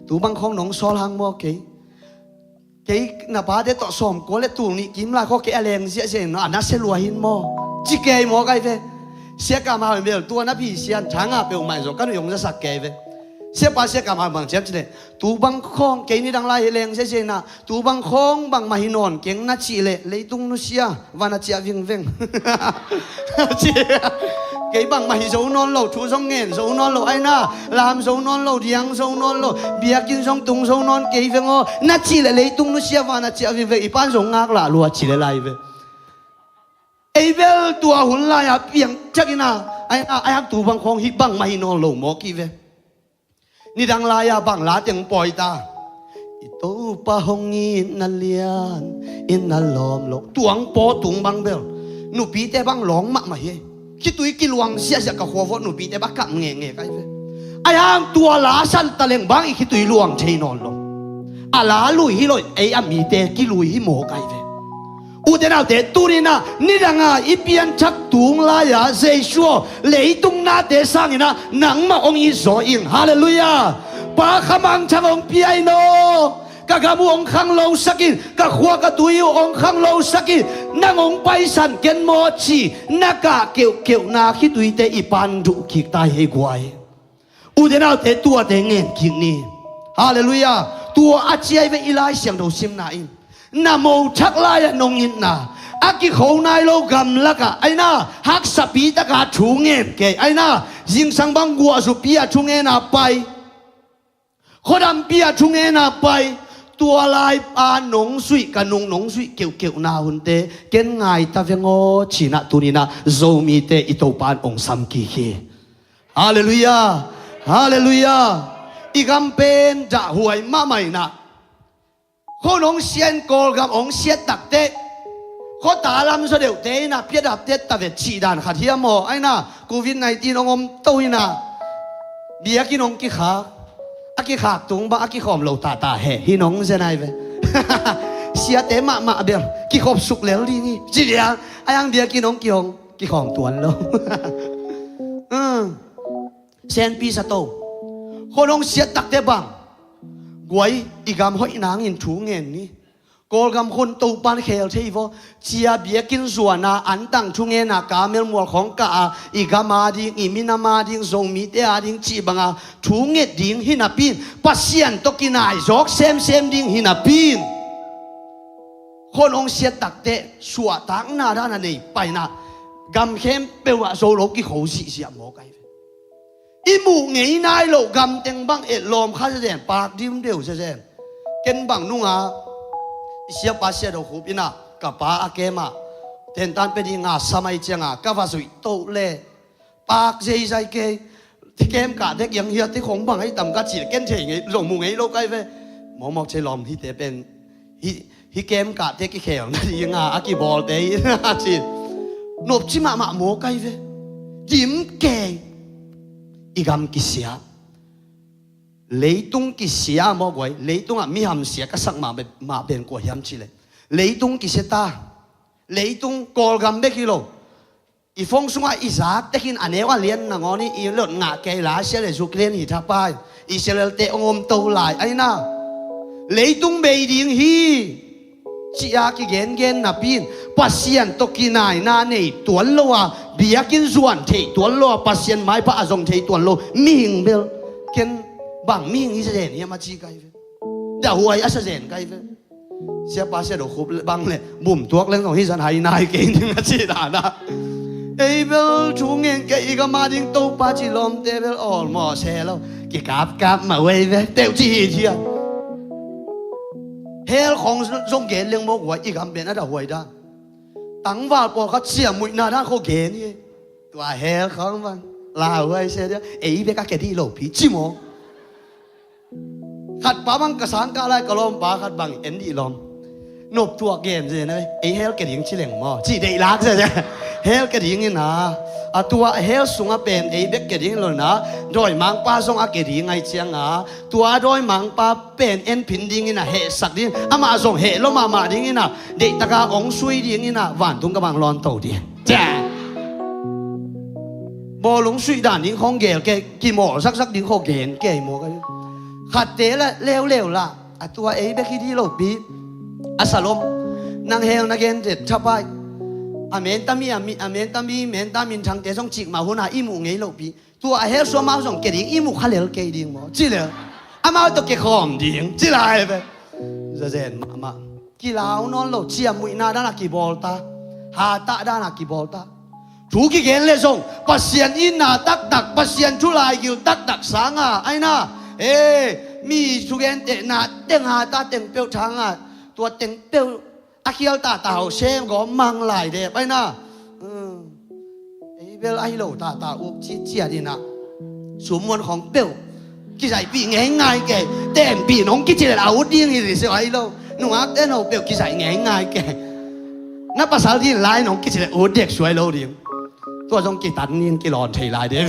Tu bang khawng nong sawl hang maw kei? Kei na pate tawh sawmkua le tul nih kim lai khawng kei a leng ziahziah in a nasia lua hi maw? Ci kei maw kai ve. Sia Kam Hau in bel tua na phi sian thanga peuhmah in zong ka nuih hong zasak kei ve. Siapa Sia Kam Hau in bang ci hiam cih leh, tu bang khawng kei nidang lai hi leng ziahziah in a, tu bang khawng bangmah hi nawn keng na cih leh leitung nusia, van a ciah vingveng. Ci. Kei bangmah hi zo nawn lo, thu zong ngen zo nawn lo, aina lam zo nawn lo, diang zo nawn lo, biakinn zong tung zo nawn kei veng aw na cih leh leitung nusia, van a ciah vingveng, i pan zong ngaklah lua ci leh lai ve. Ei bel tua hun lai-a piang ciangin a, aina, aina tu bang khawng hi bangmah hi nawn lo maw kei ve. Nidang lai-a bang la teng pawi ta. I Topa hong itna lian, itna lawm lo. Tuang paw tung bang bel nupite bang lawng mahmah hi. Khitui kiluang siahsiah ka khua vawt nupite bang kap ngenge kai ve. Ai hang tua la san taleng bang i khitui luang thei nawn lo. A la lui hi lo, ei a mite kilui hi maw kai ve. Ute naute, tuni-in ah nidanga i pianthak tung lai-a Jesu aw, leitung nate sangin ah nangmah hong it zaw ing. Halleluiah. Pa, kha mangthang hong pia in aw. Ka gam uh hong khanglosak in, ka khua ka tui uh hong khanglosak in, nang hong paisan ken maw ci na kah keuhkeuhna khituite i pan duh kik ta hi ei guai. Ute naute, tuate ngen kik ni. Halleluiah. Tua a ciai ve i Lai Siangtho simna in. Na mothak lai-ah nong itna, a kikho nai lo gamlakah aina haksapi taka thu ngen kei, aina zingsang bang guahzupi-a thungena pai, khuadampi-a thungena pai, tua lai-a nong zuih, ka nung nong zuih keuhkeuhna hunte ken ngai ta veng aw ci-in ah tuni-in ah Zomite i Topa in hong sam kik hi. Halleluiah. Halleluiah. I gam pen dahhuai mahmah in ah, khuan hong sia in Kawlgam hong siat takteh, khuata lam zaw deuhte in ah piadapte tavet cih dan khat hiam aw? Aina covid nineteen hong om to in ah biakinn hong kikhak, a kikhak tung bang a kikhawm lo tahtah heh hi nong zen ai ve. Siate mahmah bel kikhop suk lel ding hi ci liang, ai hang biakinn hong kihong kikhawm tuan lo. Hmm. Senpi sa to. Khuan hong siat takteh bang guai, i gam hoih nangin thu ngen ni. Kawlgam khun Topan khel thei vaw. Cia biakinn zuana antang thungena kamel mual khawng kah a, i gam ading, i minam ading, Zomite ading cih banga thu nget ding hi napi in, Pasian tawh kinai zawk semsem ding hi napi in, khuan hong siat takteh suahtakna dan a nei paina, gam khempeuh ah zo lo kikho zihziah maw kai ve. I muh ngei nai loh gamteng bang etlawm kha zezen, pak dimdeu zezen. Ken bang nunga i siapa Sia Do Khup in ah ka pa a kem ah tentan pe ding a sam ai cianga ka va zuih toh le pak zeizai kei. Kem kahte kiang hiate khong bang ai tam ka cih ken thei ngei lo, mu ngei lo kai ve. Mawkmawk cei lawm hite pen hih hih kem kahte kikhelna dinga a kibawlte hi a ci. Nopci mahmah maw kai ve. Dim kei. I gam kisia. Leitung kisia maw guai. Leitungah mi hamsia ka sak mah be-, mah ben kua hiam cih leh, leitung kisia ta. Leitung Kawlgam bek hi lo. I phone sungah i zak tekin a neu a lian nangawn i lot ngah kei lai, Sia le Zuk lian hi thapai. Israel-te hong om to lai aina leitung bei ding hi. Ci-a kigengen napi in Pasian tawh kinaina nei tuan lo a, biakinn zuan theih tuan lo a, Pasian maipha a zong thei tuan lo mihing bel ken bang mihing hi zen hiam a ci kai ve. Dahhuai a sa zen kai ve. Siapa Sia Do Khup bang le bum tuak leng zong hih zan hai nai kei ning a ci dan a. Ei bel thu ngen kei, i gam ading Topa ci lawmte bel almost hell lo. Kikapkap mah uh ei ve teuh ci hi thia. Hell khong zong gen leng mawk huai, i gam pen a dahhuai dan. Tangval pawlkhat siamuihna dan khong gen hi. Tua hell khong bang lauhuai sia dia, ei bek a kia dih lo pi ci maw. Khat pa bang ka sangkah lai ka lawmpa khat bang en dih lawm. Nop tuak gen zen ei, ei hell kia ding ci leng maw, ci deih lak sia sia. Hell kia ding ina, a tua hell sungah pen ei bek kia ding lo ina, dawimangpa zong a kia ding ai cianga, tua dawimangpa pen en phin ding ina, hehsak ding, amah zong heh lo mahmah ding ina, deihtaka hong sui ding ina, vantung ka bang lawn to ding. Cia. Bawlung suih dan ding khong gel kei, kimawh zakzak ding khong gen kei maw ka ding. Khatte la leuleu la, a tua ei bek hi dih lopi. A salom, nang hel na gen det thapai. A mentami, a mi, a mentami, menta minthangte zong cik mah huna i muh ngei lopi. Tua a hel suamau zong ke ding i muh kha lel kei ding maw? Ci lel. Amau tawh ke khawm ding. Ci lai ve. Zazen mahmah. Kilau nawn lo ciammuihna dana kibawl ta. Hatah dana kibawl ta. Thu kigen le zong Pasian itna taktak, Pasian thu laigil taktak sanga aina. Eh, mi thugentehna teng hata teng peuh thanga. Tua teng peuh a khial tata hau sem gawm mang lai dep aina. Hmm. Ei bel ahi lo tata uk citciat inah summuan khawng peuh kizaihpih ngeingai kei. Tenpih nong kici le a ut ding hi ri seuh ahi lo. Nungakte no peuh kizaih ngeingai kei. Na pasal din lai nong kici le ut dek suai lo ding. Tua zong kitan nin kilawn thei lai ding.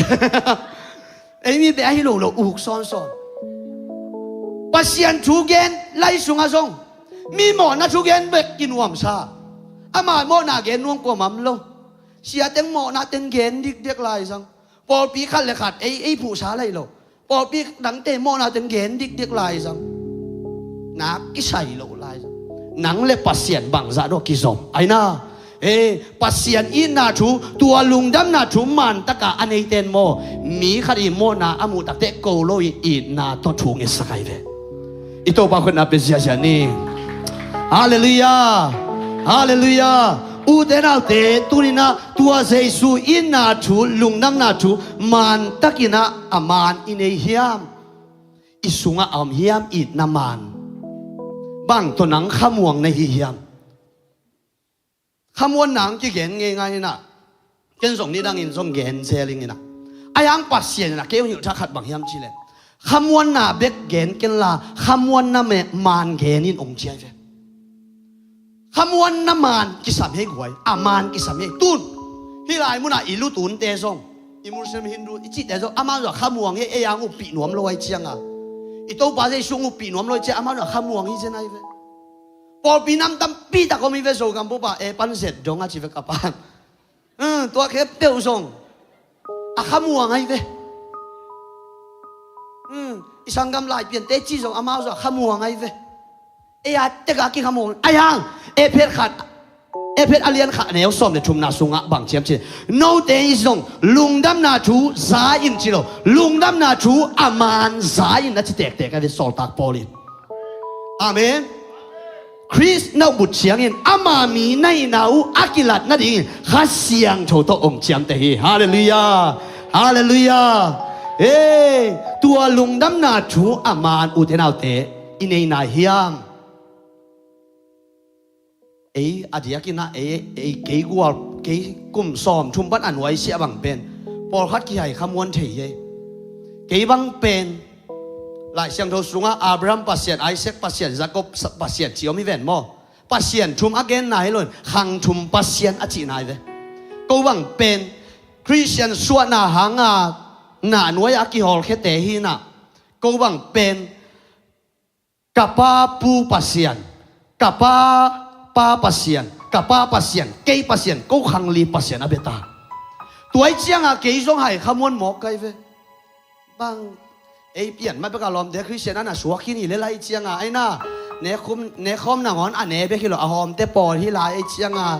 Ei mi beh ahi lo lo uk sawnsawn. Pasian thu gen lai sungah zong mi mawhna thu gen bek kinuamsa. Ama mawhna gen nuam kuamam lo. Sia teng mawhna teng gen dikdek lai zang. Pawlpi khat le khat ei, ei phuhsa lai lo. Pawlpi dangte mawhna teng gen dikdek lai zang. Nak kisai lo lai zang. Nang le Pasian bangzah dawh kizom aina. Eh, Pasian itna thu, tua lungdamna thu mantaka a neiten maw? Mi khat i mawhna a muh takte ko lo i itna tawh thu ngetsak ai ve. I Topa khutna pe ziazia ni. Halleluiah. Halleluiah. Ute naute tuninah tua Jesu itna thu, lungdamna thu mantakinah a man i nei hiam? I sungah a om hiam itna man? Bang tawh nang khamuang na hi hiam? Khamuanna ang kigen ngeingai inah. Ken zong nidangin zong gen zeling inah. Ai ang Pasian inah kei hong hilhthak khat bang hiam cileh, khamuanna bek gen kenla khamuanna man gen in ong ciai ve. Khamuanna man kisam hei guai. A man kisam hei tun. Hih lai munah i lutunte zong, i Muslim, Hindu i cihte zong amau zong khamuang hei. Ei ang uppih nuam lo ai cianga, i Topa Jesu ang uppih nuam lo ai cianga amau zong khamuang hi zen ai ve. Pawlpi nam tampi tak om hi ve. Zogam pupa e pan zet dong a ci ve ka pan. Hmm, tua khempeuh zong a khamuang ahi ve. Hmm, i sanggam Laipiante ci zong amau zong a khamuang ahi ve. Ei a teka kikhamuang ahi hang. Ephet khat, Ephet a lian khat a neu sawm le thumna sungah bang ciam ci, note i zong lungdamna thu za in ci lo, lungdamna thu a man za in a ci tektek ahi ve sawltak Paul in. Amen. Khrist na upbut ciangin ama mi na hihna uh a kilat nadingin Kha Siangtho tawh ong ciamteh hi. Halleluiah. Halleluiah. Ei, tua lungdamna thu a man ute naute i nei nai hiam? Ei a diakinah ei, ei kei gual, kei kum sawm thum pan a nuaisiah bang pen pawlkhat kihai khamuan thei hi. Kei bang pen Lai Siangtho sungah Abraham Pasian, Isaac Pasian, Jacob Pasian ci om hi ven maw? Pasian thum a genna hi loin khang thum Pasian a cihna hi ve. Ko bang pen Khristian suahna hanga na nuai a kihawlkhiate hinah, ko bang pen ka pa pu Pasian, ka pa pa Pasian, ka pa Pasian, kei Pasian, ko khangli Pasian a bia ta. Tuai cianga kei zong hai khamuan mawk kai ve. Bang ei pian ma beka lawmte Khristian ana suak hi ni le lai cianga aina. Ne khum, ne khawm nangawn a ne bek hi lo a hawmte pawl hi lai ei cianga.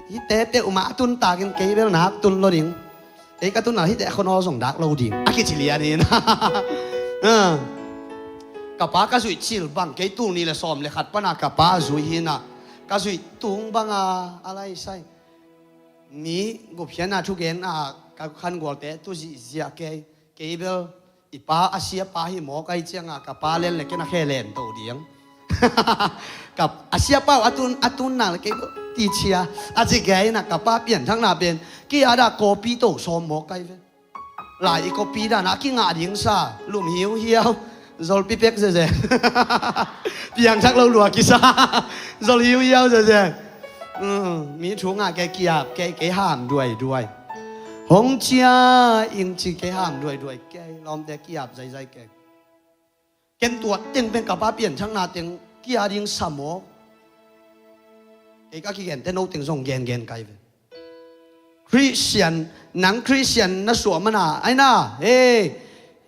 Hite peuhmah a tun takin kei bel nak tun lo ding. Ei ka tun a hite a khon aw zong dak lo ding a kici lian in. Ah. Ka pa ka zuih cil bang kei tul ni le sawm le khat pana ka pa a zui hinah ka zuih tung banga a lai sai. Mi gupkhiatna thugen a ka khan gualte tu zihziah kei. Kei bel i pa a siapa hi mawk ai cianga ka pa len le ken a khe len to diang. Ka a siapa uh a tun, a tun nak le kei bel ti cia a ci gei na ka pa pianthakna pen kei a dah kawpi to sawm mawk ai ve. Lai i kawpi dana kingah ding sa lum hiuhiau. Zol pipek zeze. Piangthak lo lua kisa. Zol hiuhiau zeze. Mm, mi thu ngah kei kiap kei, kei ham duaiduai. Hong cia ing ci kei ham duaiduai kei lawmte kiap zaizai kei. Ken tua teng pen ka pa pianthakna teng kia ding sa maw? Kei ka kigente no teng zong gengen kai ve. Khristian, nang Khristian na suah mana aina, hei,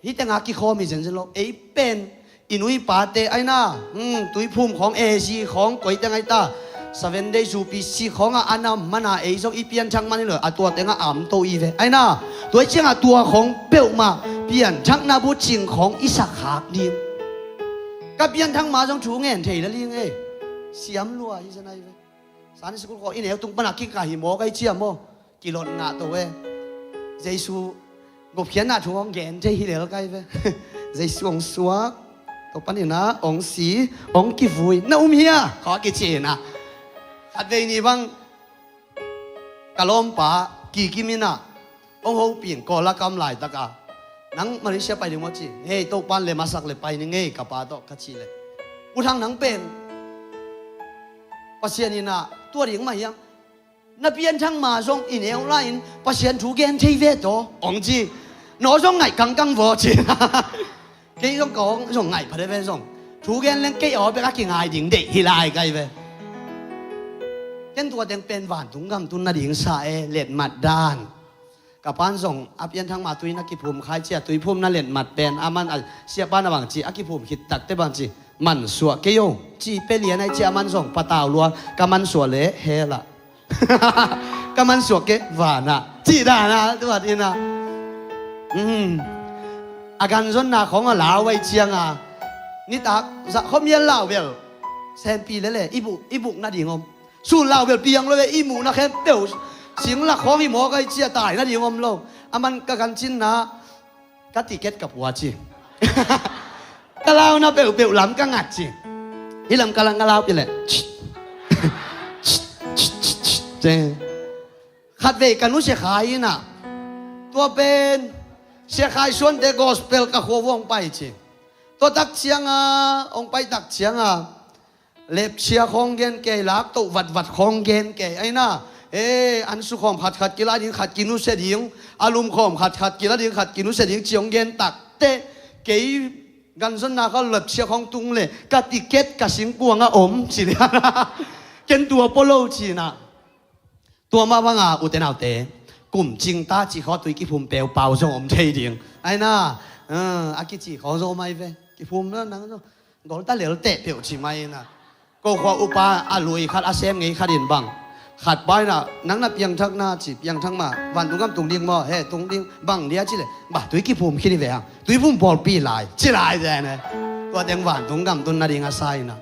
hitenga kikhawm hi zenzen lo. Ei pen i nu i pate aina, hmm, Tuiphum khawng, A Z khawng, koi teng aita, Seven Day Zupi si khawngah a nam mana ei zong i pianthak man hi lo, a tua tengah a om to i ve. Aina, tua i ciangah tua khawng peuhmah pianthakna bucing khawng i sak khak ding. Ka pianthak ma zong thu ngen thei la ling ei. Siam lua hi zen ai ve. Sunday school khawng i neu tung pana kikah hi maw kai ciam maw? Kilot ngah to e. Jesu gupkhiatna thu hong gen thei hi lel kai ve. Jesu hong suak, to paninah hong si, hong kivui, na um hia? Khaw a kici inah. Khatvei ni bang ka lawmpa Kikim inah hong hopih in, Kawl a ka om laitaka, nang Malaysia pai ding maw ci. Hei, Topan lem a sak le pai ning ei, ka pa tawh ka cih leh, U Thang, nang pen Pasian inah tua ding mah hiam? Na pianthak ma zong i neu lai-in Pasian thu gen thei ve taw, hong ci. Naw zong ngaih kangkang vaw ci. Kei zong ka hong zong ngaih pha de ve zong. Thu gen leng kei aw bek a kingai ding deih hi lai kai ve. Ken tua teng pen vantung gam tun nading sa e, letmat dan. Ka pan zong a pianthak ma tui na kiphum khai cia, Tuiphum na letmat pen a man a siapa na bang ci, a kiphum khit takte bang ci, mansuah kei o ci pe lian ai cia, a man zong patau lua, ka mansuah le hela. Ka mansuah kei vanah cih dana tuat ina. A ganzonna khawng a lau ai cianga nitak zah khawmial lau bel sempi lele i buk, i buk nading om. Sun lau bel piang lo ve, i muhna khempeuh singlak khawng hi mawk ai cia, tai nading om lo. A man ka gancinna ka tiket ka pua ci. Ka launa peuhpeuh lam ka ngat ci. Hi lam ka lang ka lau pi leh khatvei ka nu Sia Khai inah, tua pen Sia Khai Suante gospel ka khua vuang pai ci. Tua tak cianga hong pai tak cianga lepchia khawng gen kei, laktoh vatvat khawng gen kei. Aina, e, an su khawm khatkhat kila ding, khat kinusia ding, a lum khawm khatkhat kila ding, khat kinusia ding ci hong gen takte, kei ganzonna ka lepchia khawng tung le ka tiket ka singkuanga om ci lian. Ken tua pua lo cina. Tua mah banga ute naute, kum cingta cih khawng tui kiphum peupau zong om thei ding. Aina, a kici khawng zong om ai ve. Kiphum lo nang zong golta lel teh peuh ci mai ina. Ko khua upa a lui khat a sem ngei khat in bang, khat pa ina, nang na piangthakna ci, piangthak ma vantung gam tung ding maw? He, tung ding. Bang dia ci le, ba, tui kiphum khit hi ve hang, Tuiphum pawlpi lai ci lai zene. Tua teng vantung gam tun nading a sa ina.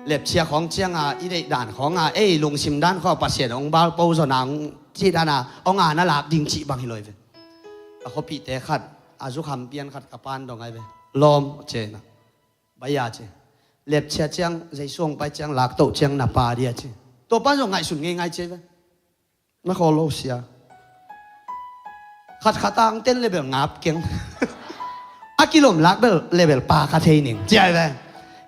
Lepchia khawng cianga i deih dan khawnga ei lungsim dan khaw Pasian hong balpo zaw nang cih dana hong ana lak ding cih bang hi lo hi ve. Ka khuapihte khat a zukham pian khat ka pan dong ai ve. Lawm cena, baya ce, lepchia ciang Jesu hong pai ciang laktoh ciang na pa dia ci. Tua pan zong ngaihsun ngeingai ce ve. Na khawl lo sia. Khatkhat a ang ten lebel ngap keng. A kilom lak bel lebel pa kha thei ning ci ai ve.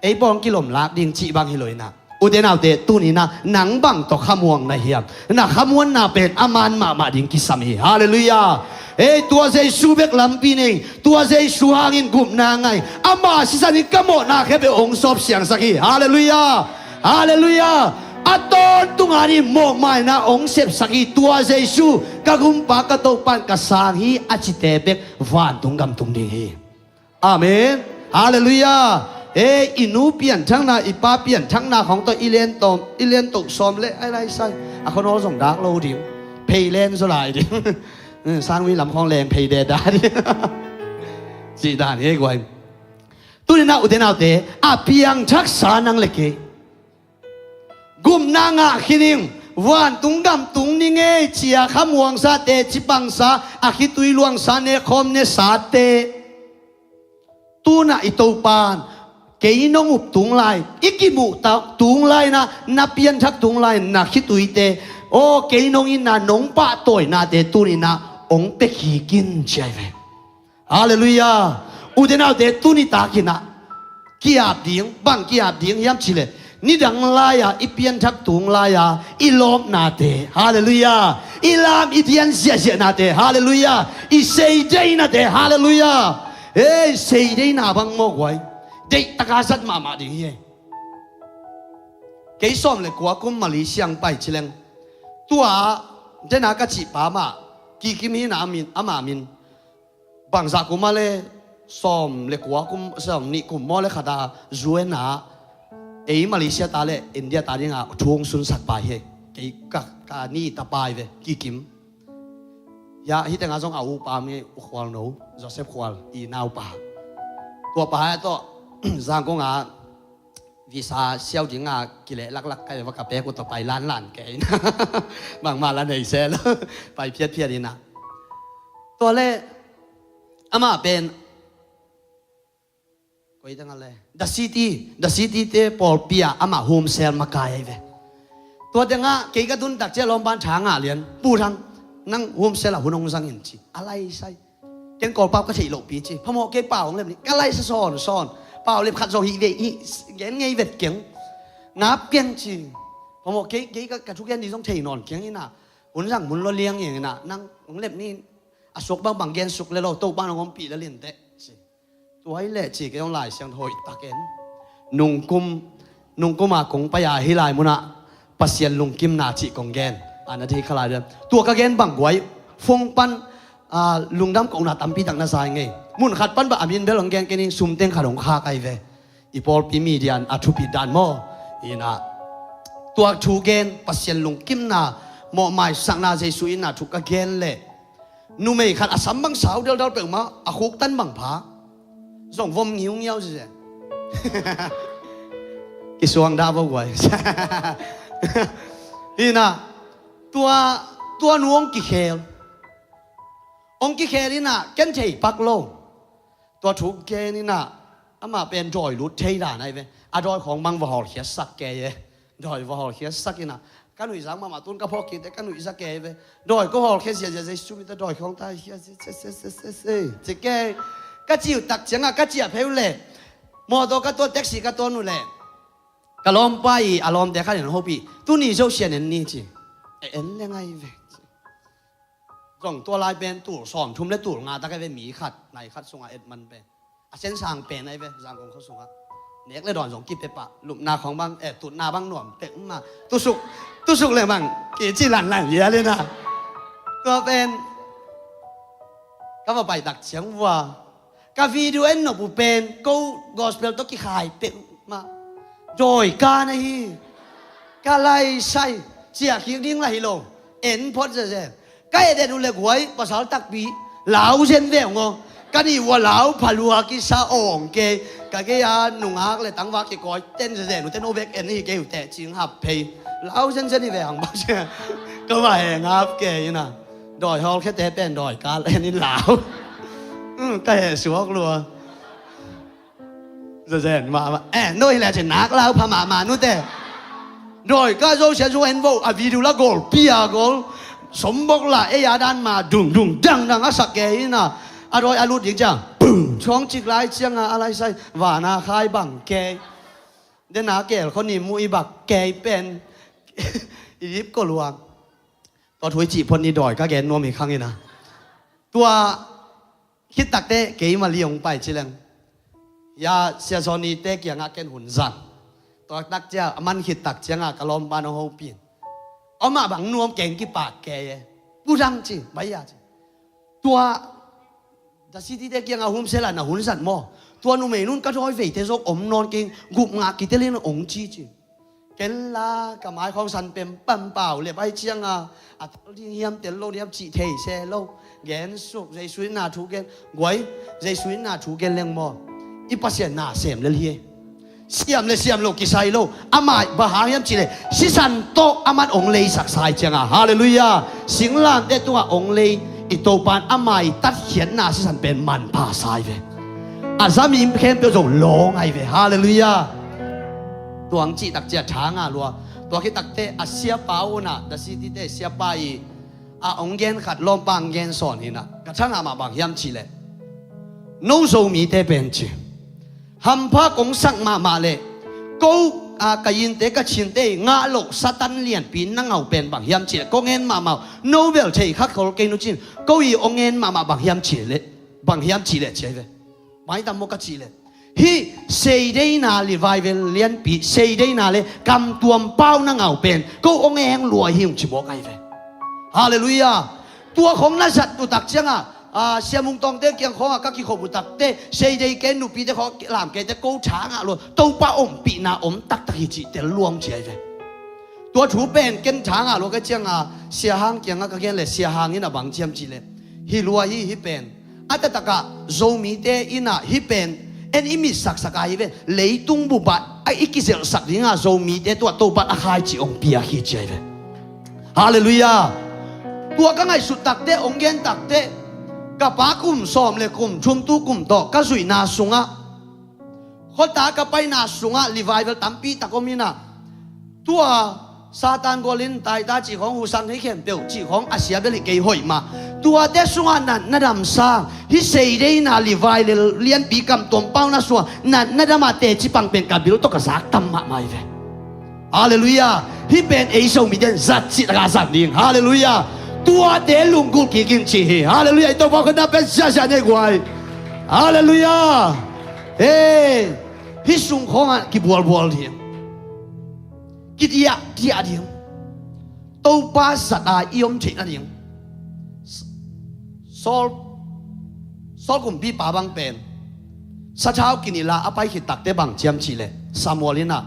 Ei bawng kilom lak ding cih bang hi lo ina. Ute naute, tunina nang bang tawh khamuang na hiam? Na khamuanna pen a man mahmah ding kisam hi. Halleluiah. Ei, tua Jesu bek lampi nei, tua Jesu hangin gupna ngai, ama sisan in ka mawhna khempeuh hong sawp siangsak hi. Halleluiah. Halleluiah. A tawntunga ni mawhmaina hong sepsak hi. Tua Jesu ka gumpa ka Topan ka sang hi a cite bek vantung gam tung ding hi. Amen. Halleluiah. E, i nu pianthakna, i pa pianthakna khawng tawh i len tawm, i len toh sawm le ai lai sai. A khuanawl zong dak lo ding. Phei len zaw lai ding. Sangvi lam khawng leng phei deda ding. Cih dan hi guai. Tunina ute naute, a piangthaksa nang le kei gupna ngah khin ing, vantung gam tung ning ei cia khamuangsa te, cipangsa, a khitui luangsa, nekhawm nesate. Tuna i Topan kei nong up tung lai, i kimuh tung lai na, na pianthak tung lai na khituite, aw kei nong itna nong pahtawinate tunina hong pia kik in ci ai ve. Halleluiah. Ute naute, tuni takinah ki-ap ding, bang ki-ap ding hiam cileh, nidang lai-a i pianthak tung lai-a i lawpnate, halleluiah, i lam i dian ziahziahnate, halleluiah, i seideinate, halleluiah. Ei, seideina bang mawk huai deihtaka zat mahmah ding hi ei. Kei sawm le kua kum Malaysia pai cileng, tua dena ka cihpa mah Kikim hina, ama min bangzah kum a le sawm le kua kum, sawm nih kum maw le khat a, U N ah ei Malaysia ta le India ta dingah thu hong sunsak pa hi. Kei ka, ka ni ta pa hi ve, Kikim. Ya, hih tengah zong a upa mi, U Khual no, Joseph Khual i naupa. Tua pa hi tawh Zangkong ah visa siau dingah kileh laklak kai va ka pek uh tawh pai lanlan kei in. Bangmah la nei se lo. Pai phiatphiat in ah. Tua le amah pen koi tengah le The City, The City te pawlpi ah amah home cell makai ahi ve. Tua tengah kei ka tun tak ciah lawmpan tha ngah lian, Pu Thang, nang home cell ah hun hong zang in ci. A lai sai. Ken Kawlpau ka theih lohpi ci. Phamawh kei pau hong lep ni. Ka lai sa sawn sawn. Pau lep khat zaw hi ve hi. Gen ngei vet keng. Ngap keng ci. Phamawh kei, kei ka, ka thugen di zong thei nawn keng in ah. Hun zang mun lo liang in ah. Nang hong lep ni. A suak bangbang gen suk le lo. Topa nong ompih le lin teh ci. Tua hi leh ci kei hong Lai Siangtho hoih tak en. Nungkum, nungkum a kong pai a hih lai munah Pasian lungkimna cih kong gen. A na thei kha lai lian. Tua ka gen bang guai, phone pan, ah, lungdam kohna tampi tak na zai ngei. Mun khat pan bang a min bel hong gen kei ning, sum teng khat hong khak ahi ve. I pawlpi media in a thupit dan maw. In ah. Tua thu gen, Pasian lungkimna, mawhmaisakna Jesu in ah thu ka gen leh. Numei khat a sam bang sau deldal peuhmah, a khuktan bang pha. Zong vom ngiungiau ziazia. Kisuang dah vo guai. Hi na, tua, tua nu hong kikhel. Hong kikhel in ah, ken thei pak lo. Tua thu gen in ah, amah pen dawi lut thei dan ahi ve. A dawi khawng bang va hawlkhiatsak kei e. Dawi va hawlkhiatsak in ah, ka nuihzak mahmah tun ka phawk kik teh ka nuihzak kei ve. Dawi ko hawlkhia ziazia Jesu min tawh dawi khawng ta khia ziazia se se se se se. Ci kei. Ka ci uh tak ciangah ka ciah phei uh leh. Mawtaw ka tuat, taxi ka tuan uh leh. Ka lawmpa i a lawmte khat in hopih. Tuni Zosia en ni ci. E en leng ahi ve. Zong tua lai pen tul sawmthum le tul nga tak ahi ve, mi khat, nai khat sungah et man pen. A sensang pen ahi ve, Zangkong khua sungah. Nek le dawn zong kipia pah, lupna khawng bang, eh, tutna bang nuam pek ma. Tusuk, tusuk le bang, kici lanlan hia le na. Tua pen, ka va pai tak ciang vua. Ka video en nop uh pen, ko gospel tawh kikhai pek mah. Dawi ka na hi. Ka lai sai. Ciah khik ding la hi lo. En phot zezen. Ka et et uh le guai, pasal takpi. Lau zen ve ngaw. Ka nih vua lau phalua kisa awng kei. Ka gei a nungak le tangvak kikawi ten zezen uh ten o bek en hi kei uh teh cing hap phei. Lau zenzen hi ve hang bak sia. Ka va heng hap kei ina. Dawi hawlkhiate pen dawi kal en in lau. Hmm, ka heh suak lua. Zazen mahmah. Eh, no hi leh cin nak lau pha mahmah nute. Dawi ka zo sia zo en vo. A video la gol pia gol. Sombok la e ya dan ma dung dung dang dang a sak kei ina. A dawi a lut ding ciang. Pum. Chuang cik lai ciang a, a lai sai. Vana khai bang kei. Dena kel khoni mu i bak kei pen. I yip ko luang. Tua thu i cih phot ni dawi ka gen nuam hi khang ina. Tua khit takte kei Mali hong pai ci leng. Ya Sia Johnny te kiangah ken hun zang. Tua tak cia a man khit tak ciangah ka lawmpa nong hopih. Amah bang nuam keng kipak kei e. Pu Thang ci, bai ya ci. Tua The City te kiangah home cell ah na hun zat maw. Tua numei nun ka dawi veite zok om nawn keng gup ngah kitelin ong ci ci. Ken la ka mai khawng san pem pam pau le pai cianga a tel ding hiam tel lo diam cih thei se lo. Gen suk Jesu in na thu gen. Guai, Jesu in na thu gen leng maw. I Pasian na sem lel hi. Siam le siam lo kisai lo. Amah bang hang hiam cih le sisan tawh aman ong leisak sai cianga. Halleluiah. Singlamteh tungah ong lei i Topan amah i tatkhiatna sisan pen manpha sai ve. A zami khempeuh zong lawng ahi ve. Halleluiah. Tuang cih tak cia tha ngah lua. Tua khit takte a siapa unah The City te siapa i a ong gen khat lawmpa ong gen sawn hinah ka tha ngah mah bang hiam cih leh no Zomite pen ci hampha kong sak mahmah leh ko a ka yinte ka cinte i ngah loh Satan lianpi na ngau pen bang hiam cih leh kong en mahmah uh no bel thei kha khol kei nu cin ko i ong en mahmah bang hiam cih leh bang hiam cih leh ci ahi ve. Maitam maw ka cih leh hih seideina revival lianpi seideina le kamtuam pau na ngau pen ko ong eng lua hi ung ci mawk ahi ve. Halleluiah. Tua khong na zat tu tak ciangah A, Sia Mung Tawngte kiang khawngah ka kikhop uh takteh, Seidei ke nupite khawng lamkete ko thangah lua, Topa ompihna om taktak hi cih tel luang ci ahi ve. Tua thu pen ken thangah lua ka cianga, Sia Hang kiangah ka gen leh, Sia Hang in a bang ciam cih leh, hi lua hi, hih pen a taktakah Zomite in a hih pen en i mit saksak ahi ve. Leitung bupah a i kizelhsak dinga Zomite tua Topa a khaici hong piak hi ci ahi ve. Halleluiah. Tua ka ngaihsut takteh, hong gen takteh, ka pa kum sawm le kum thum tu kum tawh ka zuihna sungah, khuata ka paina sungah revival tampi tak om in a, tua Satan gualin taita cih khawng, husan hei khempeuh cih khawng a sia bel hi kei hoih mah. Tuate sungah natna dam sang, hih Seidei na revival lianpi Kam Tuam Pauna sungah natna dam a teci pang pen ka bil tawh ka zak tam mahmah hi ve. Halleluiah. Hih pen ei Zomite in zat cih takah zat ding. Halleluiah. Tuate lunggulh kik in ci hi. Halleluiah. I Topa khuanna pen ziahziah nei guai. Halleluiah. Hei, hih sung khawngah kibualbual ding, kidiahdiah ding, Topa zat a i om theih nading. Saul, Saul kumpipa bang pen sathau kinila a pai khit takteh bang ciam cih leh, Samuel in a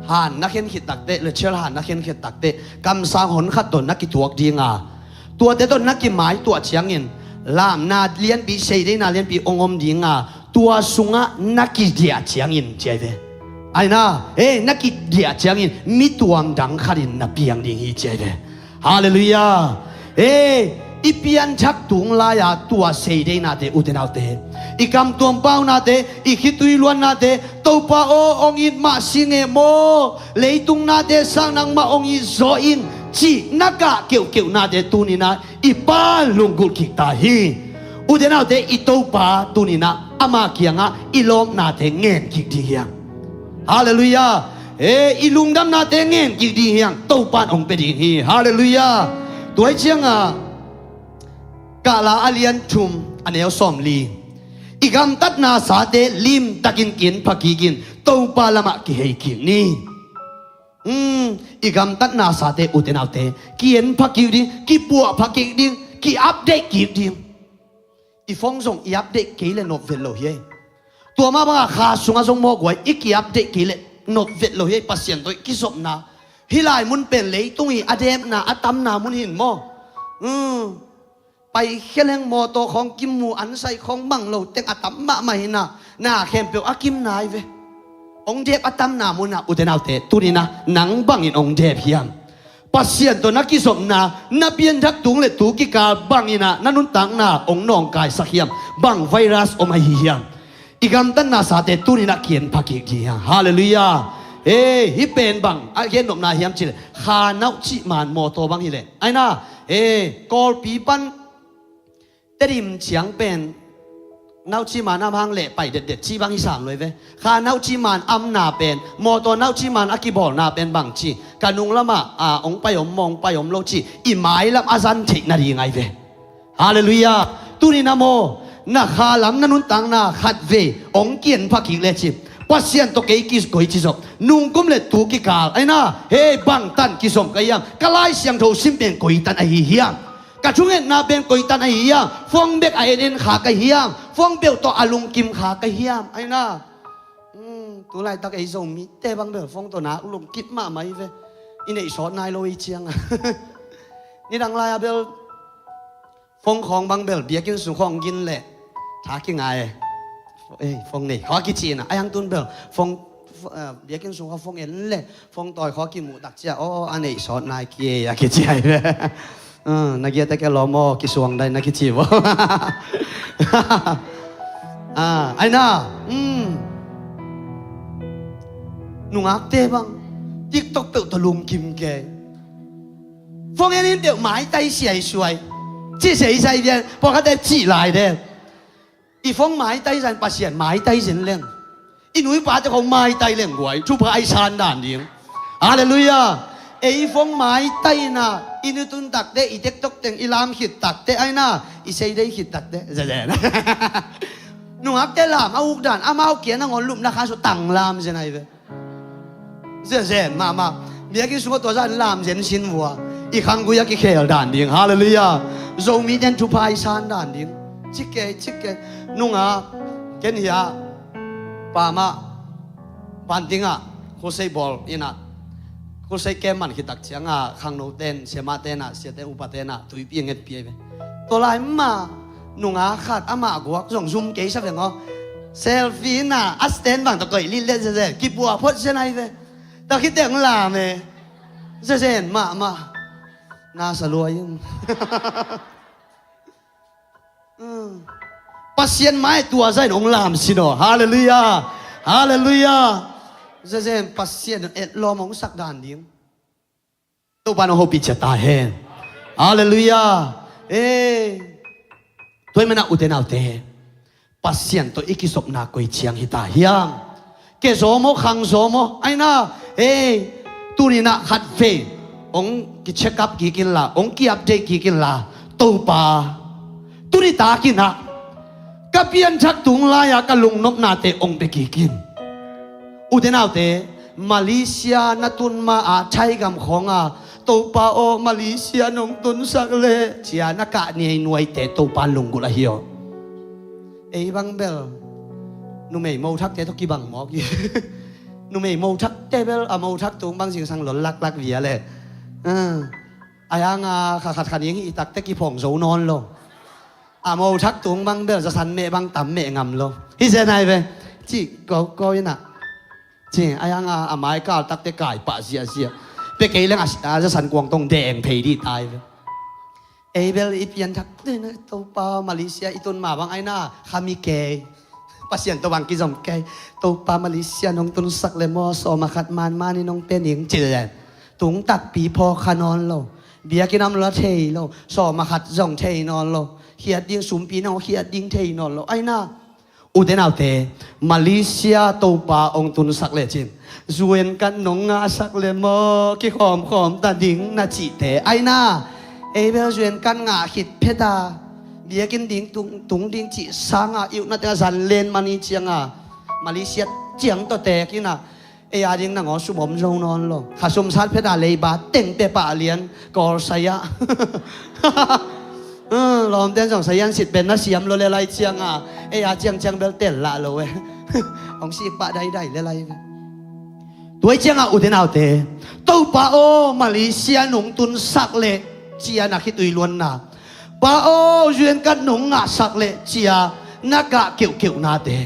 han na khen khit takteh, Rachel han na khen khit takteh, kamsang hon khat tawh na kituak dinga, tuate tawh na kimaituah ciangin lamna lianpi, Seidei na lianpi hong om dinga, tua sungah na kidiah ciangin ci ahi ve. Aina, eh, na kidiah ciangin mi tuam dang khatin na piang ding hi ci ahi ve. Halleluiah. Eh, i pianthak tung lai-a tua Seidei nate, ute naute, i Kam Tuam Paunate, i khitui luannate, Topa aw, hong it mah sing e maw, leitung nate sang nangmah hong it zaw ing, cih na kah keuhkeuh nate tuni-in a i pan lunggulh kik ta hi. Ute naute, i Topa tuni-in a ama kiangah i lawpnate ngen kik ding hi hang. Halleluiah. Eh, i lungdamnate ngen kik ding hi hang. Topa in hong pia ding hi. Halleluiah. Tua hi cianga, Kahla a lian thum a neu sawmli, i gamtatna sate limtakin ki-en pha kik in, Topa lamah kihei kik ni. Hmm, i gamtatna sate, ute naute, ki-en pha kik ding, kipuah pha kik ding, ki-update kik ding. I phone zong i update kei leh nop vet lo hi ei. Tua mah bangah kha sungah zong maw guai, i ki-update kei leh nop vet lo hi ei. Pasian tawh i kizopna, hih lai mun pen leitung i a depna a tamna mun hi in maw. Hmm. Paikhia leng mawtaw khawng kimu, an sai khawng mang lo teng a tam mahmah hi in a, na khempeuh a kimna hi ve. Hong dep a tamna munah, ute naute, tuni-in a nang bangin hong dep hiam? Pasian tawh na kizopna, na pianthak tung le tu kikal bangin a na nuntakna hong nawngkaisak hiam? Bang virus om ahi hiam? I gamtatna sate tuni-in a ki-en pha kik ding hi hang. Halleluiah. Eh, hih pen bang a gen nopna hiam cih leh, kha nauh cih man mawtaw bang hi leh, aina, eh, Kawlpi pan Tedim ciang pen nauh cih man am hang leh pai detdet cih bang hi sam lo hi ve. Kha nauh cih man amna pen, mawtaw nauh cih man a kibawlna pen bang ci, ka nung lamah, a, hong pai om maw, hong pai om lo cih i mailam a zan theih nading ahi ve. Halleluiah. Tuni-in a maw, na kha lam na nuntakna khatvei hong ki-en pha kik lecin, Pasian tawh kei ki, koici zop, nungkum le tu kikal, aina, hei, bangtan kizom ka hiam? Ka Lai Siangtho sim pen koitan ahi hiam? Ka thungetna pen koitan ahi hiam? Phone bek a en en kha ka hiam? Phone peuh tawh a lungkim kha ka hiam? Aina, hmm, tu laitak ei Zomite bang bel phone tawh na lungkip mahmah hi ve. I neih sawt nai lo hi cianga. Nidang lai-a bel phone khawng bang bel biakinn sung khawng gin leh tha kinga e. Eh, phone nei khaw kici-in a, a hiang tun bel phone, ph-, eh, biakinn sung khaw phone en leh phone tawi khaw kimuh tak ciah, aw, a neih sawt nai kei a kici ahi ve. Ah, na giate kia lawm aw, kisuang dai na kici vo. Ah, aina, hmm. Nungakte bang TikTok peuh tawh lungkim kei. Phone en in peuh maitai siaisuai. Ci seisai bian, pawlkhatte cih lai de. I phone maitai zan, Pasian maitai zen leng. I nu i pate khong maitai leng guai, thupha ai san dan ding. Halleluiah. Ei phone maitai na, i nu tun takte, i TikTok teng i lam khit takte, aina, i Seidei khit takte. Zezen. Nungakte lam a uk dan, amau kia nangawn lupna kha su tang lam zen ahi ve. Zezen mahmah. Biakinn sungah tua zan lam zen sin vua. I khanggui a kikhel dan ding. Halleluiah. Zomite in thupha i san dan ding. Cik kei, cik kei. Nunga, ken hia, pamah, Banting ah, khusei bawl in ah, khusei kem man khit tak ciang ah, khangno ten, siamah ten ah, siate upa ten ah, tuipi a ngetpi ahi ve. Tua lai mah, nunga khat, amah guak zong zum kei sa veng aw. Selfie in ah, a stand bang tawh koih lit leh zezen, kipua phot zen ahi ve. Tua khit teh hong lam e. Zezen mahmah. Na sa lua in. Mm. Pasian mai tua zah in hong lam sin aw. Halleluiah. Halleluiah. Zezen Pasian in etlawm hong sak dan ding. Topa in hong hopih ciat ta hen. Halleluiah. Eh. Tua ahih manin ah ute naute, Pasian tawh i kizopna koi ciang hi ta hiam? Ke zaw maw, khang zaw maw? Aina, ei, tuni-in ah khatvei hong ki-check up kik inla, hong ki-update kik inla, Topa, tuni takin ah ka pianthak tung lai-a ka lungnopnate hong pia kik in. Ute naute, Malaysia na tun ma-a, Thai gam khawng a, Topa aw, Malaysia nong tunsak leh, ci-a na kah niainuaite Topa lunggulh ahi aw. Ei bang bel numei mothakte tawh kibang mawk hi. Numei mothakte bel a mothak tung bang zingsang lol laklak via leh. Ah. Ahi hanga kha khat kha ning hi i takte kiphawng zo nawn lo. A mothak tung bang bel zasan meh bang tam meh ngam lo. Hi zen ai ve. Cih kawkaw in ah. Cih, ahi hanga a mai kal takte kai pah ziahziah. Pia kei leng a, a zasan kuang tong deng phei dih tai ve. Ei bel i pianthak, Topa, Malaysia i tun ma bang aina, khami kei. Pasian tawh bang kizom kei. Topa, Malaysia nong tunsak leh maw, sawm a khat manman in nong pia ning, ci leh. Tung takpi phawk kha nawn lo. Biakinn ah om lo thei lo. Sawm a khat zong thei nawn lo. Khiat ding sumpi nong khiat ding thei nawn lo. Aina, ute naute, Malaysia Topa hong tunsak lecin, zuenkat nong ngahsak leh maw, kikhawmkhawm ta ding na cihte. Aina, ei bel zuenkat ngah khit phet a, biakinn ding tung, tung ding cih sanga i utna tengah zan len man i cianga, Malaysia ciang tawh teek in ah, ei a ding nangawn sum om zo nawn lo. Kha sum sat phet a leiba teng pia pah lian, Kawl sai ah. Hmm, lawmten zong sai an sit pen na siam lo le lai cianga, ei a ciangciang bel tel lah lo e. Hong sik pah daidai le lai ve. Tua cianga ute naute, Topa aw, Malaysia nong tunsak leh, ci-a na khitui luanna. Pa aw, zuenkat nong ngahsak leh, ci-a na kah keuhkeuhnate.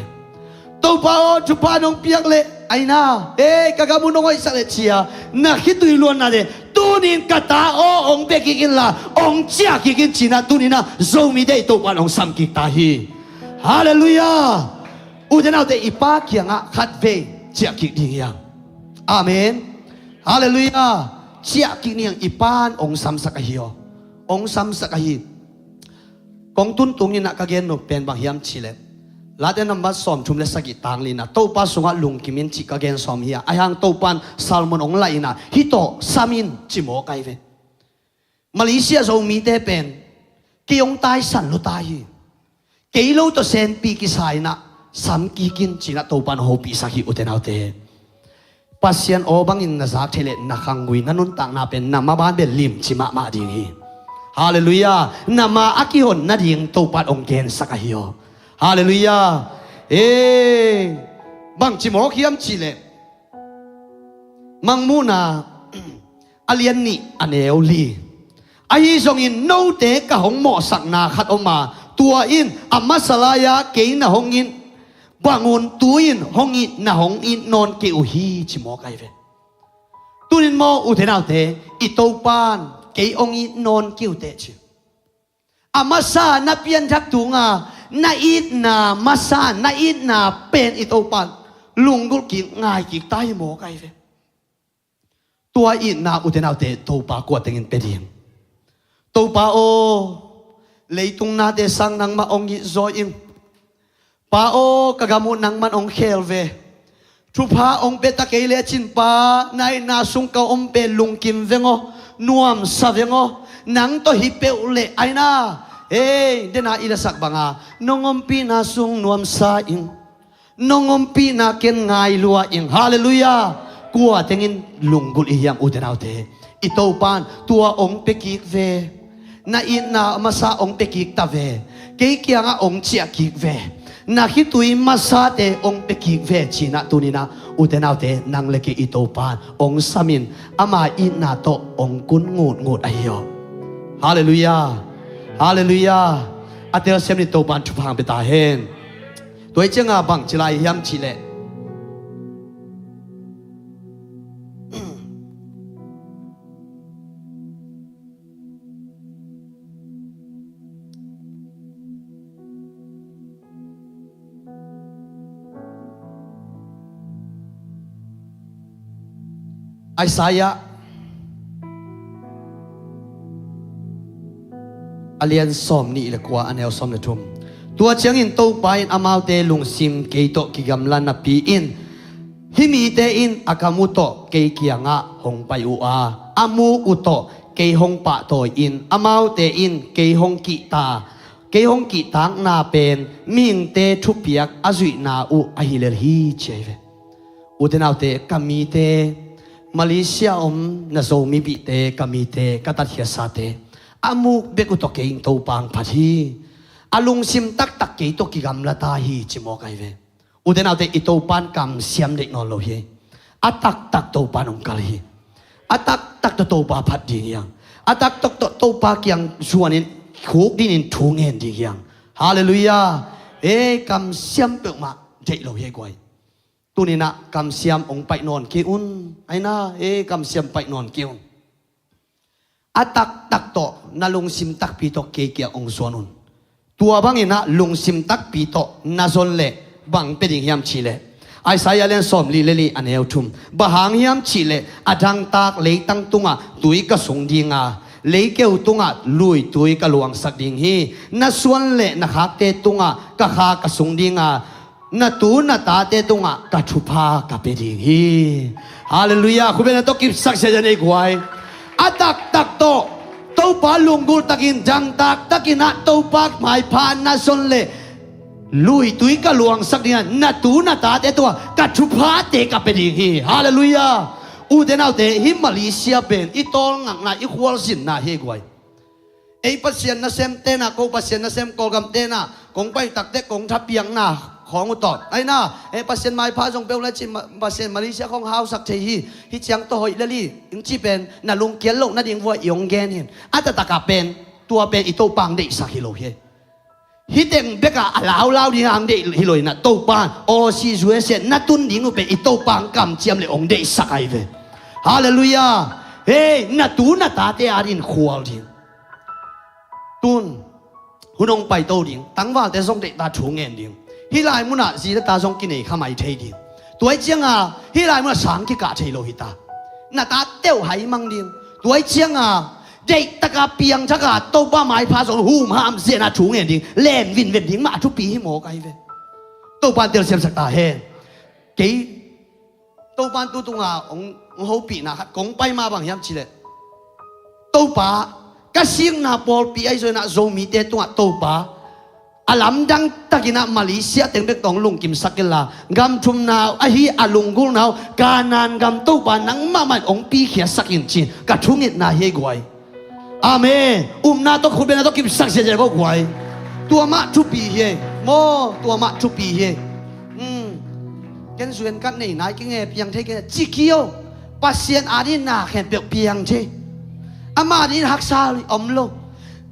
Topa aw, thupha nong piak leh, aina, ei, ka gam uh nong hoihsak leh, ci-a na khitui luannate. Tuni-in ka ta aw, hong pia kik inla, hong ciah kik in, ci-in ah tuni-in ah Zomite i Topa in hong sam kik ta hi. Halleluiah. Ute naute, i Pa kiangah khatvei ciah kik ding hi hang. Amen. Halleluiah. Ciah kik ni hang, i Pa'n hong samsak ahi aw. Hong samsak ahi. Kong tun tungin ah ka gen nop pen bang hiam cih leh, Late nambat sawmthum le sagih, tang li-na, Topa sungah lungkim in cih ka gen sawm hi a. Ahi hang Topa'n Solomon hong lah in ah, hih tawh sam in, ci mawk ai ve. Malaysia Zomite pen kei hong taisan lua ta hi. Kei lo tawh senpi kisa in ah, sam kik in, ci-in ah Topa'n hong hopihsak hi, ute naute. Pasian aw bangin na zak theih leh na khanggui, na nuntakna pen na maban bel limci mahmah ding hi. Halleluiah. Na ma a kihon nading Topa'n hong gensak ahi aw. Halleluiah. Ee, bangci mawk hiam cih leh, Mangmuhna a lian nih a neu li. Ahi zongin note ka hong mawhsakna khat om a, tua in a masa lai-a kei na hong it bang un tu-in hong it, na hong it nawn kei uh hi, ci mawk ai ve. Tuni-in maw, ute naute, i Topa'n kei hong it nawn kei uh teh, ci. A masa na pianthak tunga na itna masa, na itna pen i Topa'n lunggulh kik, ngai kik ta hi mawk ai ve. Tua itna, ute naute, Topa kua tengin pia ding? Topa aw, leitung nate sang nangmah hong it zaw ing. Pa aw, ka gam uh nangman hong khel ve. Thupha hong pia ta kei lecin Pa, na itna sung ka om pen lungkim veng aw, nuamsa veng aw. Nang tawh hi peuh leh, aina, ei, dena i lasak banga, nong ompihna sung nuamsa ing. Nong ompihna ken ngai lua ing. Halleluiah. Kua tengin lunggulh i hiam, ute naute? I Topa'n tua hong pia kik ve. Na itna masa hong pia kik ta ve. Kei kiangah hong ciah kik ve. Na khitui masate hong pia kik ve, ci-in ah tuni-in ah, ute naute, nang le kei i Topa'n hong sam in, ama itna tawh hong kun ngutngut ahi hi. Halleluiah. Halleluiah. A telsiam ni, Topa'n thupha hong pia ta hen. Tua hi ciangah bang ci lai hiam cih leh, Isaiah a lian sawmnih le kua, a neu sawm le thum. Tua ciangin Topa in amaute lungsim kei tawh kigamla napi-in, hih mite in a kam uh tawh kei kiangah hong pai uh a, a muk uh tawh kei hong pahtawi-in, amaute in kei hong kihta, kei hong kihtakna pen mihingte thupiak a zuihna uh ahi lel hi, ci ahi ve. Ute naute, ka mite, Malaysia om na Zomipihte, ka mite, ka tatkhiatsate, a muk bek uh tawh kei in Topa hong phat hi. A lungsim taktak kei tawh kigamla ta hi, ci mawk ahi ve. Ute naute, i Topa'n kamsiam deih nawn lo hi. A taktak Topa'n hong kal hi. A taktak tawh Topa phat ding hi hang. A taktak tawh Topa kiang zuanin, khukdinin thu ngen ding hi hang. Halleluiah. Ei, kamsiam peuhmah deih lo hi guai. Tuni-in ah kamsiam hong paih nawn kei un. Aina, ei, kamsiam paih nawn kei un. A taktak tawh, na lungsim takpi tawh kei kiang hong zuan un. Tua bangin ah lungsim takpi tawh na zon leh bang pia ding hiam cih leh, Isaiah lian sawmli le li, a neu thum. Bang hang hiam cih leh, a dangtak leitang tungah tui ka sung ding a, leikeu tungah luitui ka luangsak ding hi. Na suan le na khakte tungah ka kha ka sung ding a, na tu na tate tungah ka thupha ka pia ding hi. Halleluiah. Khut beng na tawh kipsak ziahziah ni guai. A taktak tawh Topa lunggulh takin, dangtak takin ah Topa maipha na zon leh luitui ka luangsak ding a, na tu na tate tungah ka thuphate ka pia ding hi. Halleluiah. Ute naute, hih Malaysia pen i tawlngakna, i khualzinna hi guai. Ei Pasian nasemte na, ko Pasian nasem Kawlgamte na, kong pai takteh kong thapiakna khawng uh tawh, aina, ei Pasian maipha zong peuh le cin, Ma-, Pasian Malaysia khawng hausak thei hi. Hih ciang tawh hoih lel hi, hong ci pen na lungkiat loh nading vua i hong gen hi. A taktak ah pen, tua pen i Topa hong deihsak hi lo hi. Hih teng bekah a laulau ding hong deih hi lo in ah, Topa, Aussie, U S A na tun ding uh pen i Topa hong kamciam le hong deihsak ahi ve. Halleluiah. Hei, na tu na tate adingin khual ding. Tun hun hong paito ding, tangvalte zong deihta thu ngen ding. Hih lai munah zi le ta zong kinei kha mai thei ding. Tua hi ciangah hih lai munah sang kikah thei lo hi ta. Na tate uh hai mang ding. Tua hi ciangah deihtaka piangthaka Topa maipha zong humham zenah thu ngen ding, len vinven ding mah a thupi hi mawk ahi ve. Topa in telsiamsak ta hen. Kei Topa in tu tunga hong, hong hopihna khat kong pai mah bang hiam cih leh, Topa, ka sikna pawlpi ahi zongin ah Zomite tungah Topa, a lamdang takin ah Malaysia teng bek tawh hong lungkimsak inla, gam thumna ahi a lunggulhna uh Kanaan gam Topa nangmah mah in hong pikhiatsak in ci-in ka thungetna hi ei guai. Amen. Upna tawh khut bengna tawh kipsak ziahziah ko guai. Tua mah thupi hi ei. Maw, tua mah thupi hi ei. Hmm. Ken zuan kat nei nai kei nge, piang thei kei nge, ci kei o. Pasian adingin na khempeuh piang thei. Ama adingin haksa om lo.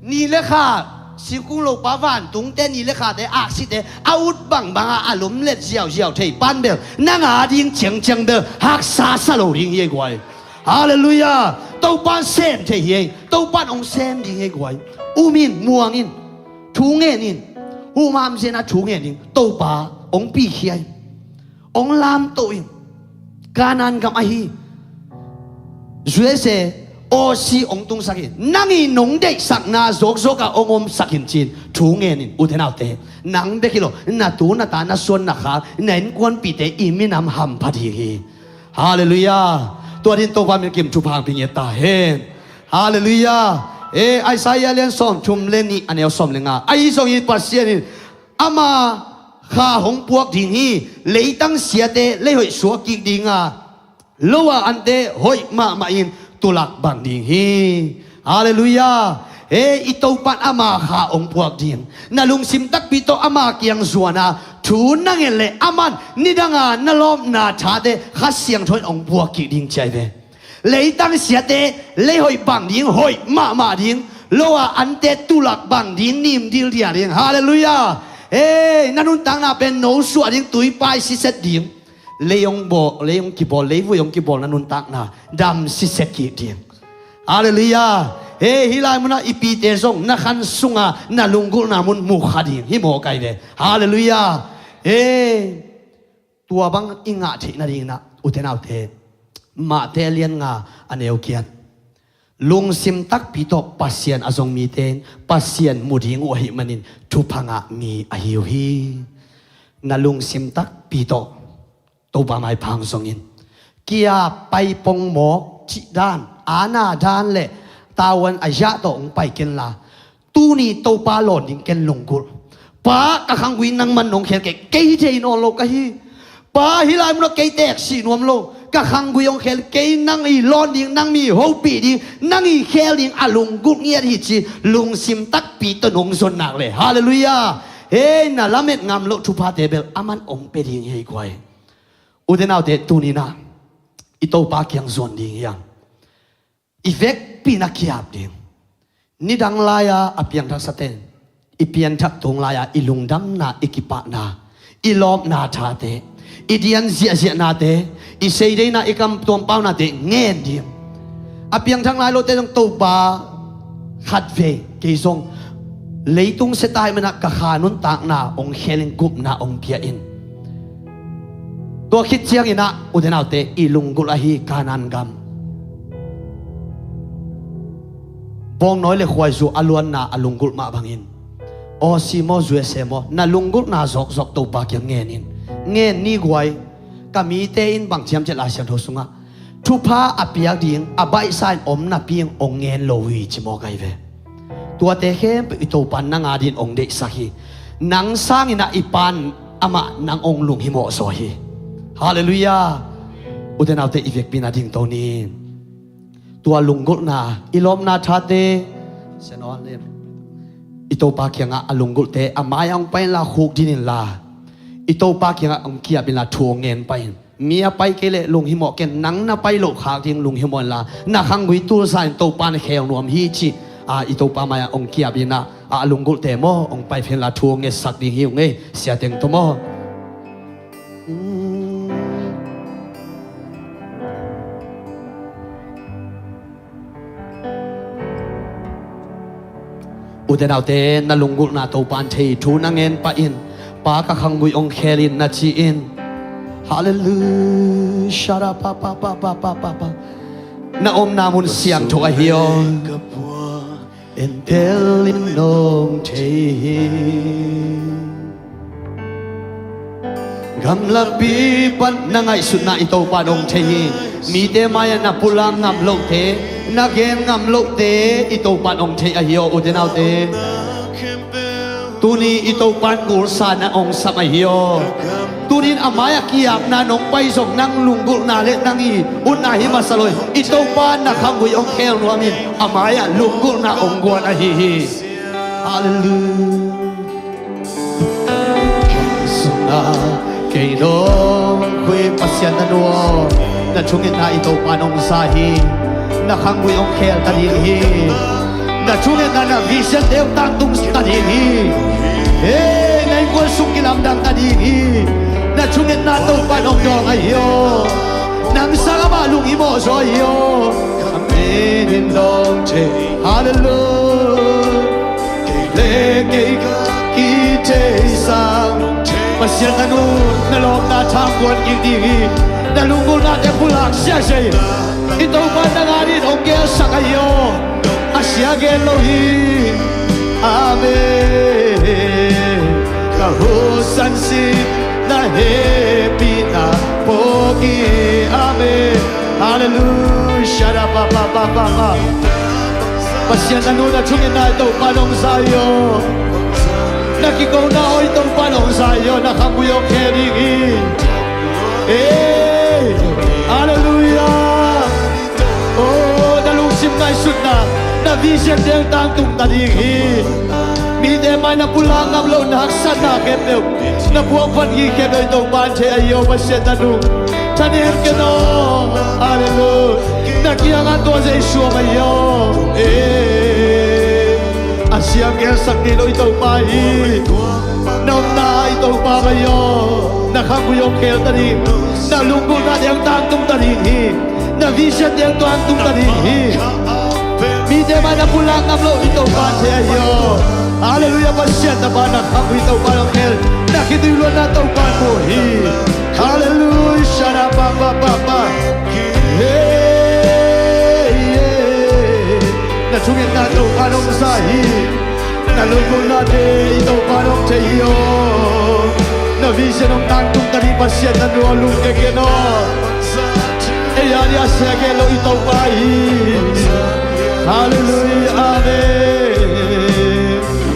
Ni le kha, singkung lopa vantungte, ni le khate, aksite a ut bangbang a, a lum let ziauziau thei pan bel, nang ading ciangciang bel haksa sa lo ding hi ei guai. Halleluiah. Topa in sem thei hi ei. Topa in hong sem ding hi ei guai. Um in, muang in. Thu ngen in. Humham zenah thu ngen in. Topa hong pikhia in. Hong lamto in. Kanaan gam ahi U S A, Aussie hong tungsak in. Nang in nong deihsakna zawkzawkah hong omsak in ci-in thu ngen in. Ute naute, nang bek hi lo, na tu na ta, na suan na khak, na innkuanpihte i minam hampha ding hi. Halleluiah. Tua dingin Topa min kim thupha hong pia ngiat ta hen. Halleluiah. Eh, Isaiah lian sawmthum le nih, a neu sawm le nga. Ahi zongin Pasian in ama kha hong puak ding hi. Leitang siate lei hoih suak kik ding a, lo a ante hoih mahmah in tulak bang ding hi. Halleluiah. He, i Topan ama kha hong puak ding. Na lungsim takpi tawh ama kiang zuan a, thu na nget leh aman nidanga na lawpna thate Kha Siangtho in hong puak kik ding ci ahi ve. Leitang siate, lei hoih bang ding, hoih mahmah ding. Lo a ante tulak bang ding, nim dildial ding. Halleluiah. He, na nuntakna pen no suah ding, tuipai siset ding. Lei hong bawl, lei hong kibawl, leivui hong kibawl na nuntakna dam siset kik ding. Halleluiah. He, hih lai munah i pite zong na khan sunga na lunggulhna mun mu kha ding hi maw kai ve. Halleluiah. He, tua bang i ngah theih nadingin ah, ute naute, Mate lian nga, a neu giat. Lungsim takpi tawh Pasian a zong mite in Pasian mu ding uh ahih manin thupha ngah mi ahi uh hi. Na lungsim takpi tawh Topa maipha hong zong in. Kia pai pong mawk cih dan, aana dan le tawan a yah tawh hong pai kenla, tuni Topa lawn ding ken lunggulh. Pa, ka khanggui nangman nong khel kei, kei thei nawn lo ka hi. Pa, hih lai munah kei teeksih nuam lo. Ka khanggui hong khel kei, nang i lawn ding, nang mi hopih ding, nang i khel ding a lunggulh ngiat hi ci, lungsim takpi tawh nong zon nak le. Halleluiah. He, na lamet ngam loh thuphate bel aman hong pia ding hi ei guai. Ute naute, tuni-in ah i Topa kiang zuan ding hi hang. I vekpi-in a ki-ap ding. Nidang lai-a a piangthaksate in i pianthak tung lai-a i lungdamna, i kipahna, i lawpna thate, i dian ziahziahnate, i seideina, i kam tuampaunate ngen ding. A piangthak lai lote zong Topa khatvei kei zong leitung sia ta ahih manin ah ka kha nuntakna hong khel in, gupna hong pia in. Tua khit ciangin ah, ute naute, i lunggulh ahi Kanaan gam, bawngnawi le khuaizu a luanna a lunggulh mah bangin, Aussie maw, U S A maw, na lunggulhna zawkzawk Topa kiang ngen in. Ngen ni guai. Ka mite in bang ci hiam cih leh Lai Siangtho sungah thupha a piak ding a baihsa in om napi-in hong ngen lo uh hi ci maw kai ve. Tuate khempeuh i Topa in nang adingin hong deihsak hi. Nang sangin ah i Pa in amah nang hong lunghimawh zaw hi. Halleluiah. Ute naute, i vekpi-in a dingto ni. Tua lunggulhna, i lawpna thate, i Topa kiangah a lunggulhte a mai-ah hong pai inla, khukdin inla, i Topa kiangah hong ki-ap inla, thu hong ngen pah in. Mi a pai kei leh lunghimawh ken, nang na pai loh khak ding lunghimawh inla, na khanggui tulsa in, Topa in khel nuam hi ci-a i Topa mai-ah hong ki-ap inla, a lunggulhte maw, hong pai pah inla thu hong ngetsak ding hi ung ei, siateng tawh maw. Ute naute, na lunggulhna Topa in thei, thu na ngen pah in. Pa, ka khanggui hong khel in na ci in. Halleluiah. Shara pa pa pa pa pa pa pa. Na omna mun siangtho ahi aw. Entel in nong thei hi. Gamlapi pan na ngaihsutna i Topa in hong thei hi. Mite mai-ah na pulak ngam lohte, na gen ngam lohte i Topa in hong thei ahi aw, ute naute. Tuni i Topa in gulsa na hong sam ahi aw. Tuni in a mai-ah ki-apna nong pai zong, nang lunggulhna le nang i utna hi masa lo hi. I Topa in na khanggui hong khel nuam in, a mai-ah lunggulhna hong guan ahi hi. Halleluiah. Sungah kei nong khui, Pasian na nu aw, na thungetna i Topa in hong za hi. Na khanggui hong khel ta ding hi. Na thungetna, na vision-te hong tangtung ta ding hi. Hei, na innkuan sung kilamdang ta ding hi. Na thungetna Topa in hong dawng ahi aw. Nang sang amah lunghimawh zaw ahi aw. Amen in dawng thei. Halleluiah. Kei le kei ka kithei sang, Pasian na nu, na lawpna thang guan kik ding hi. Na lunggulhnate pulak siasia in. I Topa in nang adingin hong gelsak ahi aw. A sia gen lo hi. Amen. Ka husansi na hehpihna phawk hi. Amen. Halleluiah. Shara pa pa pa pa pa. Pasian na nu, na thungetna i Topa in hong za hi aw. Na kikona aw i Topa in hong za hi aw. Na khanggui hong khel ding hi. Ei, halleluiah. Oh, na lungsim ngaihsutna, na Vision deng tangtung ta ding hi. Mite mai na pulak ngam lo na haksatna khempeuh, na puakphat ngei khempeuh i Topa in thei ahi aw. Pasian na nung thanem ken aw. Halleluiah. Na kiangah tua Jesu om ahi aw. Eh. A siam gelsak ngei lo i Topa hi. Na omna i Topa ahi aw. Na khanggui hong khel ta ding, na lunggulhna deng tangtung ta ding hi. Na vision deng tangtung ta ding hi. Mite mai na pulak ngam lo i Topa in thei ahi aw. Halleluiah. Pasian tapa na khanggui Topa in hong khel, na khitui luanna Topa in mu hi. Halleluiah. Shara pa pa pa pa. Hey, hey. Na thungetna Topa in hong za hi. Na lunggulhnate i Topa in hong thei hi aw. Na vision hong tangtung ta ding, Pasian na nung aw, lungkia ken aw. Ei a dia sia kei lo i Topa hi. Halleluiah. Amen.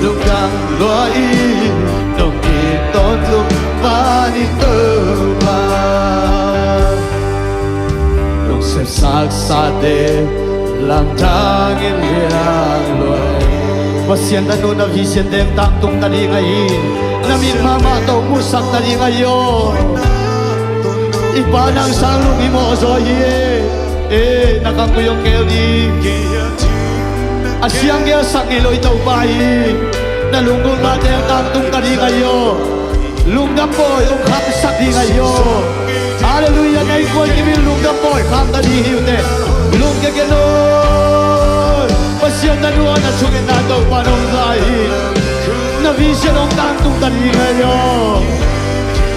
Lungdam lua in, nong it tawntung man in Topa. Nong sepsaksate lamdang in liang lua in. Pasian na nung, na vision deng tangtung ta ding ahi. Na mit mahmah tawh musak ta ding ahi aw. I Pa nang sang lunghimawh zaw hi e. Eh, na khanggui hong khel ding. A siam gelsak ngei lo i Topa hi. Na lunggulhna deng tangtung ta ding ahi aw. Lungdam pawi hong khangsak ding ahi aw. Halleluiah. Na innkuan kim in lungdam pawi khang ta ding hi uh teh. Lungkia ken aw. Pasian na nung aw, na thungetna Topa in hong za hi. Na vision hong tangtung ta ding ahi aw.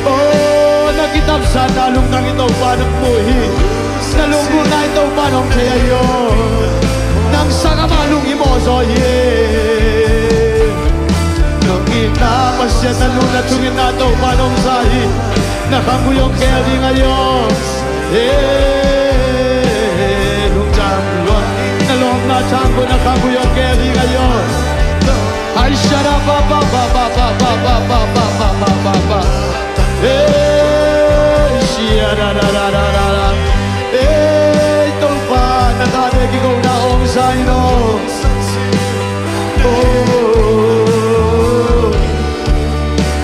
Oh, na kitapzanna lungtang i Topa in hong mu hi. Na lunggulhna i Topa in hong thei ahi aw. Nang sang amah lunghimawh zaw hi. Nong itna Pasian na nung, na thungetna Topa in hong za hi. Na khanggui hong khel ding ahi aw. Eh, lungdam lua in, na lawpna thang ko, na khanggui hong khel ding ahi aw. Ai, shara pa pa pa. Eh, shia da da da da da da. Eh, Topa, na tate kikona hong za in aw. Oh.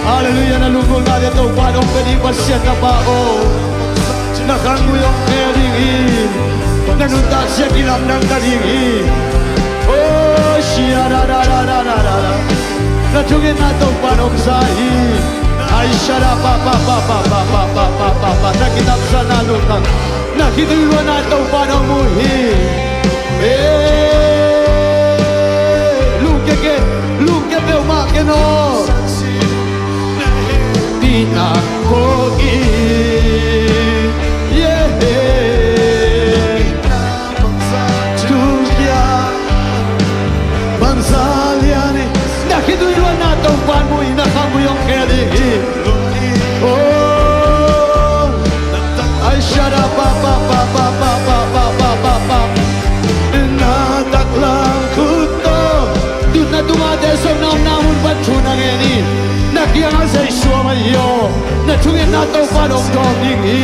Halleluiah, na lunggulhnate Topa in hong pia ding Pasian na pa aw. Na khanggui hong khel ding hi. Na nuntakzia kilamdang ta ding hi. Oh, shia da da da da da da. Na thungetna Topa in hong za hi. Ai, shara pa pa pa. Na kitapzanna lungtang, na khitui luanna Topa in hong mu hi. Eh, lungkia ken, lungkia peuhmah ken aw. Pi nang ko i, yeah. Tukia bangzah lian in, na khitui luanna Topa in mu hi, na khanggui hong khel ding hi. Oh, ai, shara pa pa. Na taklam khut tawh, tutna tungah te zong na omna mun pan thu na ngen in, na kiangah Jesu om ahi aw. Na thungetna Topa in hong dawng ding hi.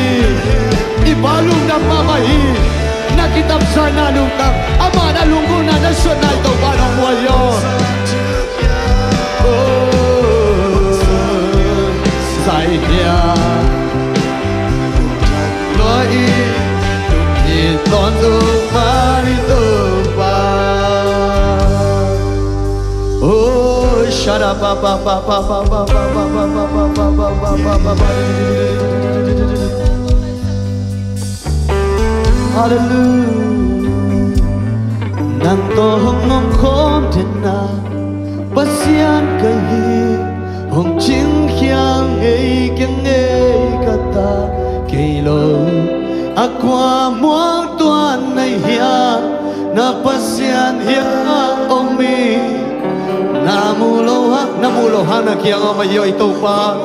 I Pa lungdam mahmah hi. Na kitapzanna lungtang, amah na lunggulhna, na suanna i Topa in hong mu ahi aw. Oh, zai dia. Lua in, i tawntung man in Topa. Oh, shara pa pa pa. Halleluiah. Nang tawh hong om khawm den na, Pasian ka hi, hong cingkhia ngei keng ei ka ta kei lo. A kua muang tuan na hi hiam, na Pasian hiam om hi. Na mu lo hang, na mu lo hang, na kiang om ahi aw i Topa.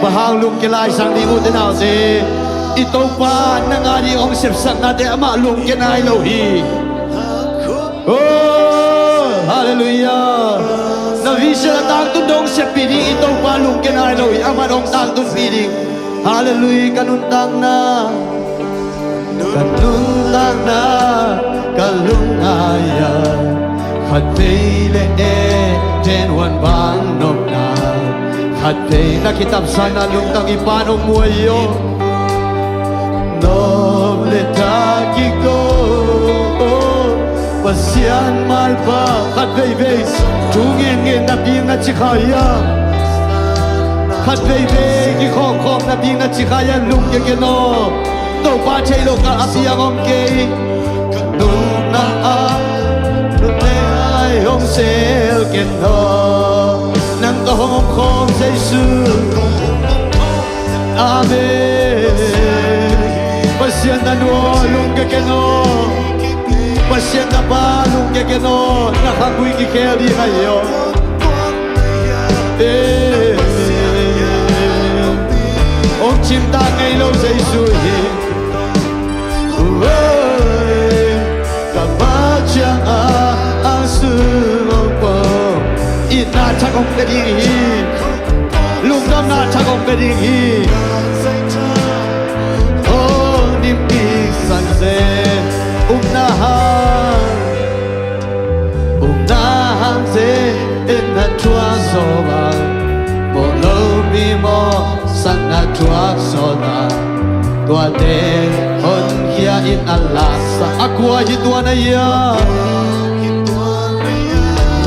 Bang hang lungkia lai sang ding uh te naute. I Topa na ngah ding hong sepsaknate amah lungkia nai lo hi. Oh, halleluiah. Na vision a tangtun dong seppih ding i Topa lungkia nai lo hi, amah dong tangtunpih ding. Halleluiah, ka nuntakna, ka nuntakna, ka lungngai a Khatvei le Eden huan bang nopna, khatvei na kitapsakna lungtang i pan hong muai aw. Nop le ta kiko, Pasian malpa khatveivei thu ngen ngen na bing na ci kha hiam? Khatveivei kikhawmkhawm na bing na ci kha hiam? Lungkia ken aw. Topa thei lo ka a piang om kei. Nunna a nunna ai hong sel ken aw. Nang ka hong om khawm Jesu. Amen. Pasian na nu aw, lungkia ken aw. Pasian na pa, lungkia ken aw. Na khanggui kikhel ding ahi aw. Eh, hong cimtak ngei lo Jesu hi. Oi, ka pa ciang a ang sung hong pom. Itna thak hong pia ding hi. Lungdamna thak hong pia ding hi. Hong dim kik sang zen. Upna hang, upna hang zen, en na thuak zaw bang. Mawh lo mi mawh, sang na thuak zaw na. Tuate honkhia in a laksa a kua hi tuan a ia.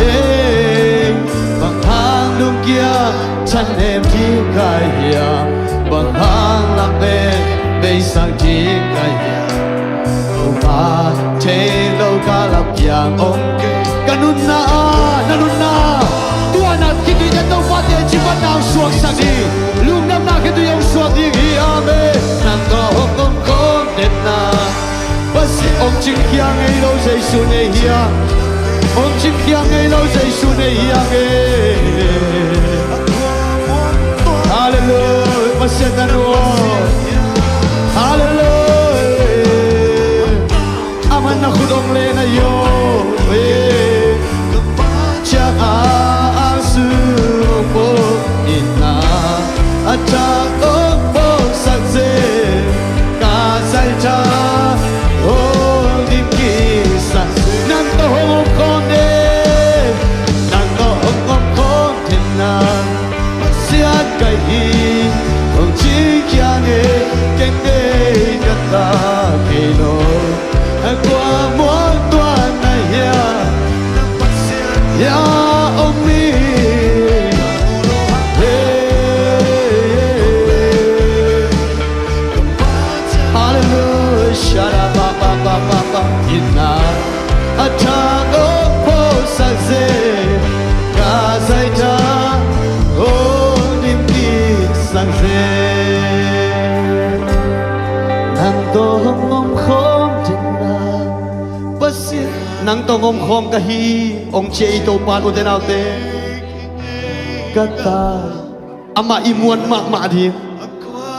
Ei, bang hang lungkia thanem ding ka hiam? Bang hang lamen beisak ding ka hiam? Topa thei lo ka lam piang om kei. Ka nunna ah, na nunna, tua na khituite Topa teci pan na hong suaksak ding. Lungdamna khitui hong suak ding hi. Amen. Nang tawh hong om khawm denna. Pasian hong cingkhia ngei lo Jesu nei hiam? Hong cingkhia ngei lo Jesu nei hiam e? Halleluia. Pasian na nu aw. Halleluia. Aman na khut hong len a yo e. Ciang a ang su po inna a thak hong pawngsak zen. Ka zaitha hong dim kisa. Nang tawh hong om khawm de. Nang tawh hong om khawm denna. Pasian ka hi, hong cingkhia ngei, kei ngei ka ta kei lo. A kua muang tuan na hia, hia om mi. Hey, halleluia, shara ba ba ba ba ba. Inna a thak hong pawngsak zen, ka zaitha hong dim kisa zen. Nang tawh hong om khawm denna. Pasian, nang tawh hong om khawm ka hi. Hong ci hi Topa, ute naute. Ka ta. Amah i muan mahmah ding,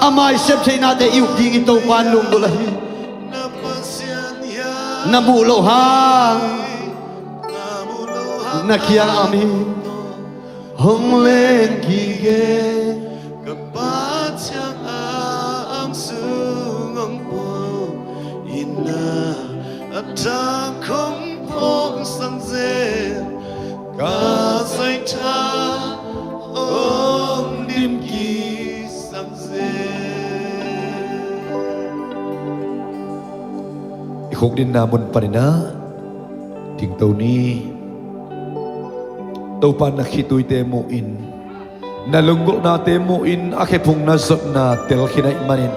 amah i sep theihnate i up ding i Topa lunggulh ahi. Na muh loh hang na kiang a mi hong len kik e. Ka Pa ciang a ang sung hong pom inna a thak hong pawngsak zen. Ka zaitha hong dim kisa zen. I khukdinna mun panin ah dingto ni. Topa na khituite muhin, na lunggulhnate muhin, a khephung na zotna telkhin ahih manin,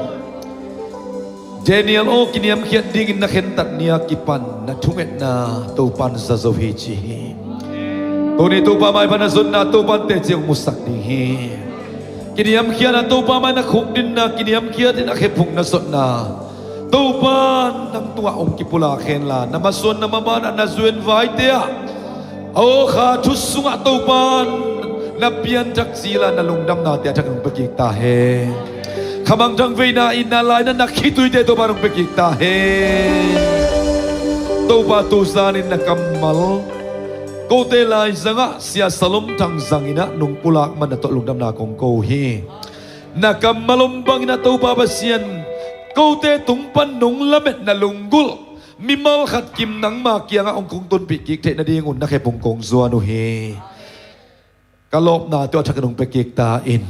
Daniel aw, kiniamkhiat dingin na khentat ni a kipan na thungetna Topan za zo hi ci hi. Tuni Topa maipa na zonna Topan teci hong musak ding hi. Kiniamkhiatna Topa mai na khukdinna kiniamkhiatin a khephung na zotna Topan nang tungah hong kipulak henla, na masuan na maban ah na zuenvaite ah aw kha thu sungah Topan na pianthak cila na lungdamnate a thak hong pia kik ta hen. Khamangthang veina in na laina na khituite Topan hong pia kik ta hen. Topa tu zanin na kammal kote laizangah Sia Salom Thang zangin ah nong pulak man na tawh lungdamna kong ko hi. Na kammal om bangin ah Topa Pasian kote tung pan nong lametna lunggulh mimal khat kim nangma kiangah hong kong tunpih kik theih nadingun na khe pung kong zuan uh hi. Ka lawpna teuh a thakin hong pia kik ta in.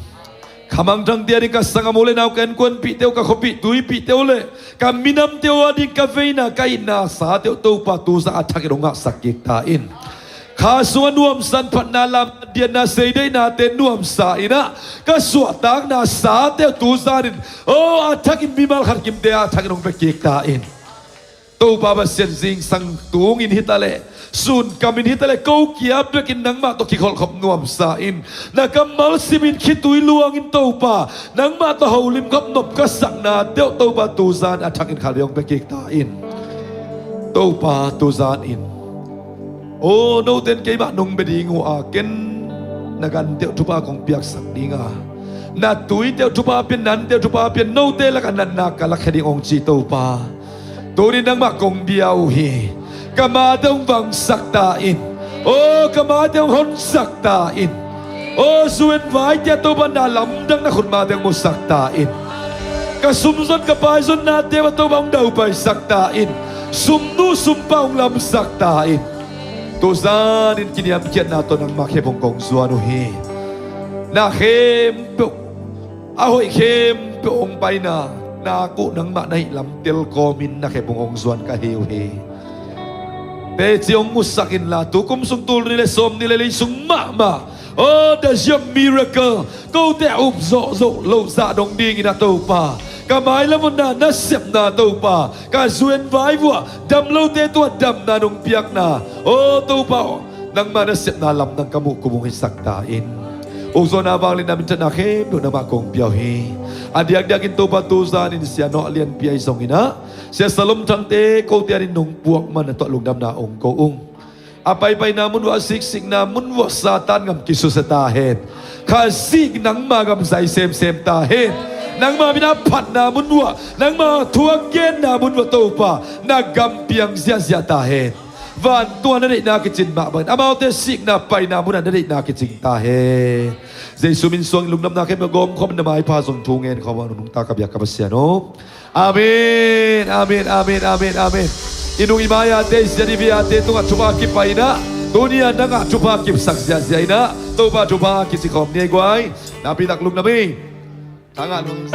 Khamangthangte a ding ka sanggam uh le nau ka innkuanpihte uh, ka khuapih tuipihte uh le ka minamte uh a ding ka veina ka itna sa teuh Topa tuzan a thakin hong ngahsak kik ta in. Kha sungah nuamsa, phatna, lamna, diatna, seideihnate nuamsa in ah ka suahtakna sa teuh tuzan in, oh, a thakin mimal khat kimte a thakin hong pia kik ta in. Topa Pasian, zingsang tungin hi ta leh, sun kamin hi ta leh, ko kia bekin nangmah tawh kikholhkhop nuamsa in, na kammal simin khitui luangin Topa nangmah tawh holim khop nop ka sakna teuh Topa tuzan a thakin khat vei hong pia kik ta in. Topa tuzan in, oh, note in keimah nong bia ding uh a, ken na gan teuh thupha kong piaksak ding a, na tui teuh thupha pia in, na an teuh thupha pia in, note lakah natna ka lakhia ding hong ci Topa. Tuni nangmah kong bia uh hi. Ka mate hong vangsak ta in. Oh, ka mate hong honsak ta in. Oh, zu in vaite ah Topa na lamdang na khutmate hong musak ta in. Ka sumzon ka paizonnate ah Topa hong daupaisak ta in. Sumnu sumpa hong lamsak ta in. Tuzan in kiniamkhiatna tawh nangmah khe pung kong zuan uh hi. Na khempeuh, a hoih khempeuh hong paina, na kuh nangmah na hih lam telkawmin na khe pung hong zuan ka hi uh hi. Teci hong musak inla, tu kum sung tul nih le sawm nih le li sung mahmah, oh, the year of miracle, kote a up zawhzawh loh zah dong dingin ah Topa, ka mailam uh na nasepna Topa, ka zu in vai vuah dam lote tua damna nong piakna, oh Topa, nangma nasepna lamdang ka muh kum hong hisak ta in. Ukzaw na vangliatna minthanna khempeuh nangmah kong pia uh hi. A diakdiakin Topa tuzan in Sia Nawh Lianpi ahi zongin ah, Sia Salom Thangte kote adingin nong puak man a tawh lungdamna hong ko ung. A paipaina mun uah, a siksikna mun uah Satan gam kisusia ta hen. Khazih nangma gam zai semsem ta hen. Nangma min a phatna mun uah, nangma thu a genna mun uah Topa na gam piang ziahziah ta hen. Vantung ah na deihna kicin mah bangin amaute sikna paina munah na deihna kicing ta hen. Jesu min suangin lungdamna khempeuh gawmkhawm in na maipha zong thu ngen khawm a nunung ta ka biak ka Pasian aw. Amen, amen, amen, amen, amen. I nung i mai-ate, i siat i vei-ate tungah thupha kipai in ah, tuni-a nangah thupha kipsak ziahziah in ah, Topa thupha kici khawm ni ei guai. Napi tak lungdam hi. Thangah lung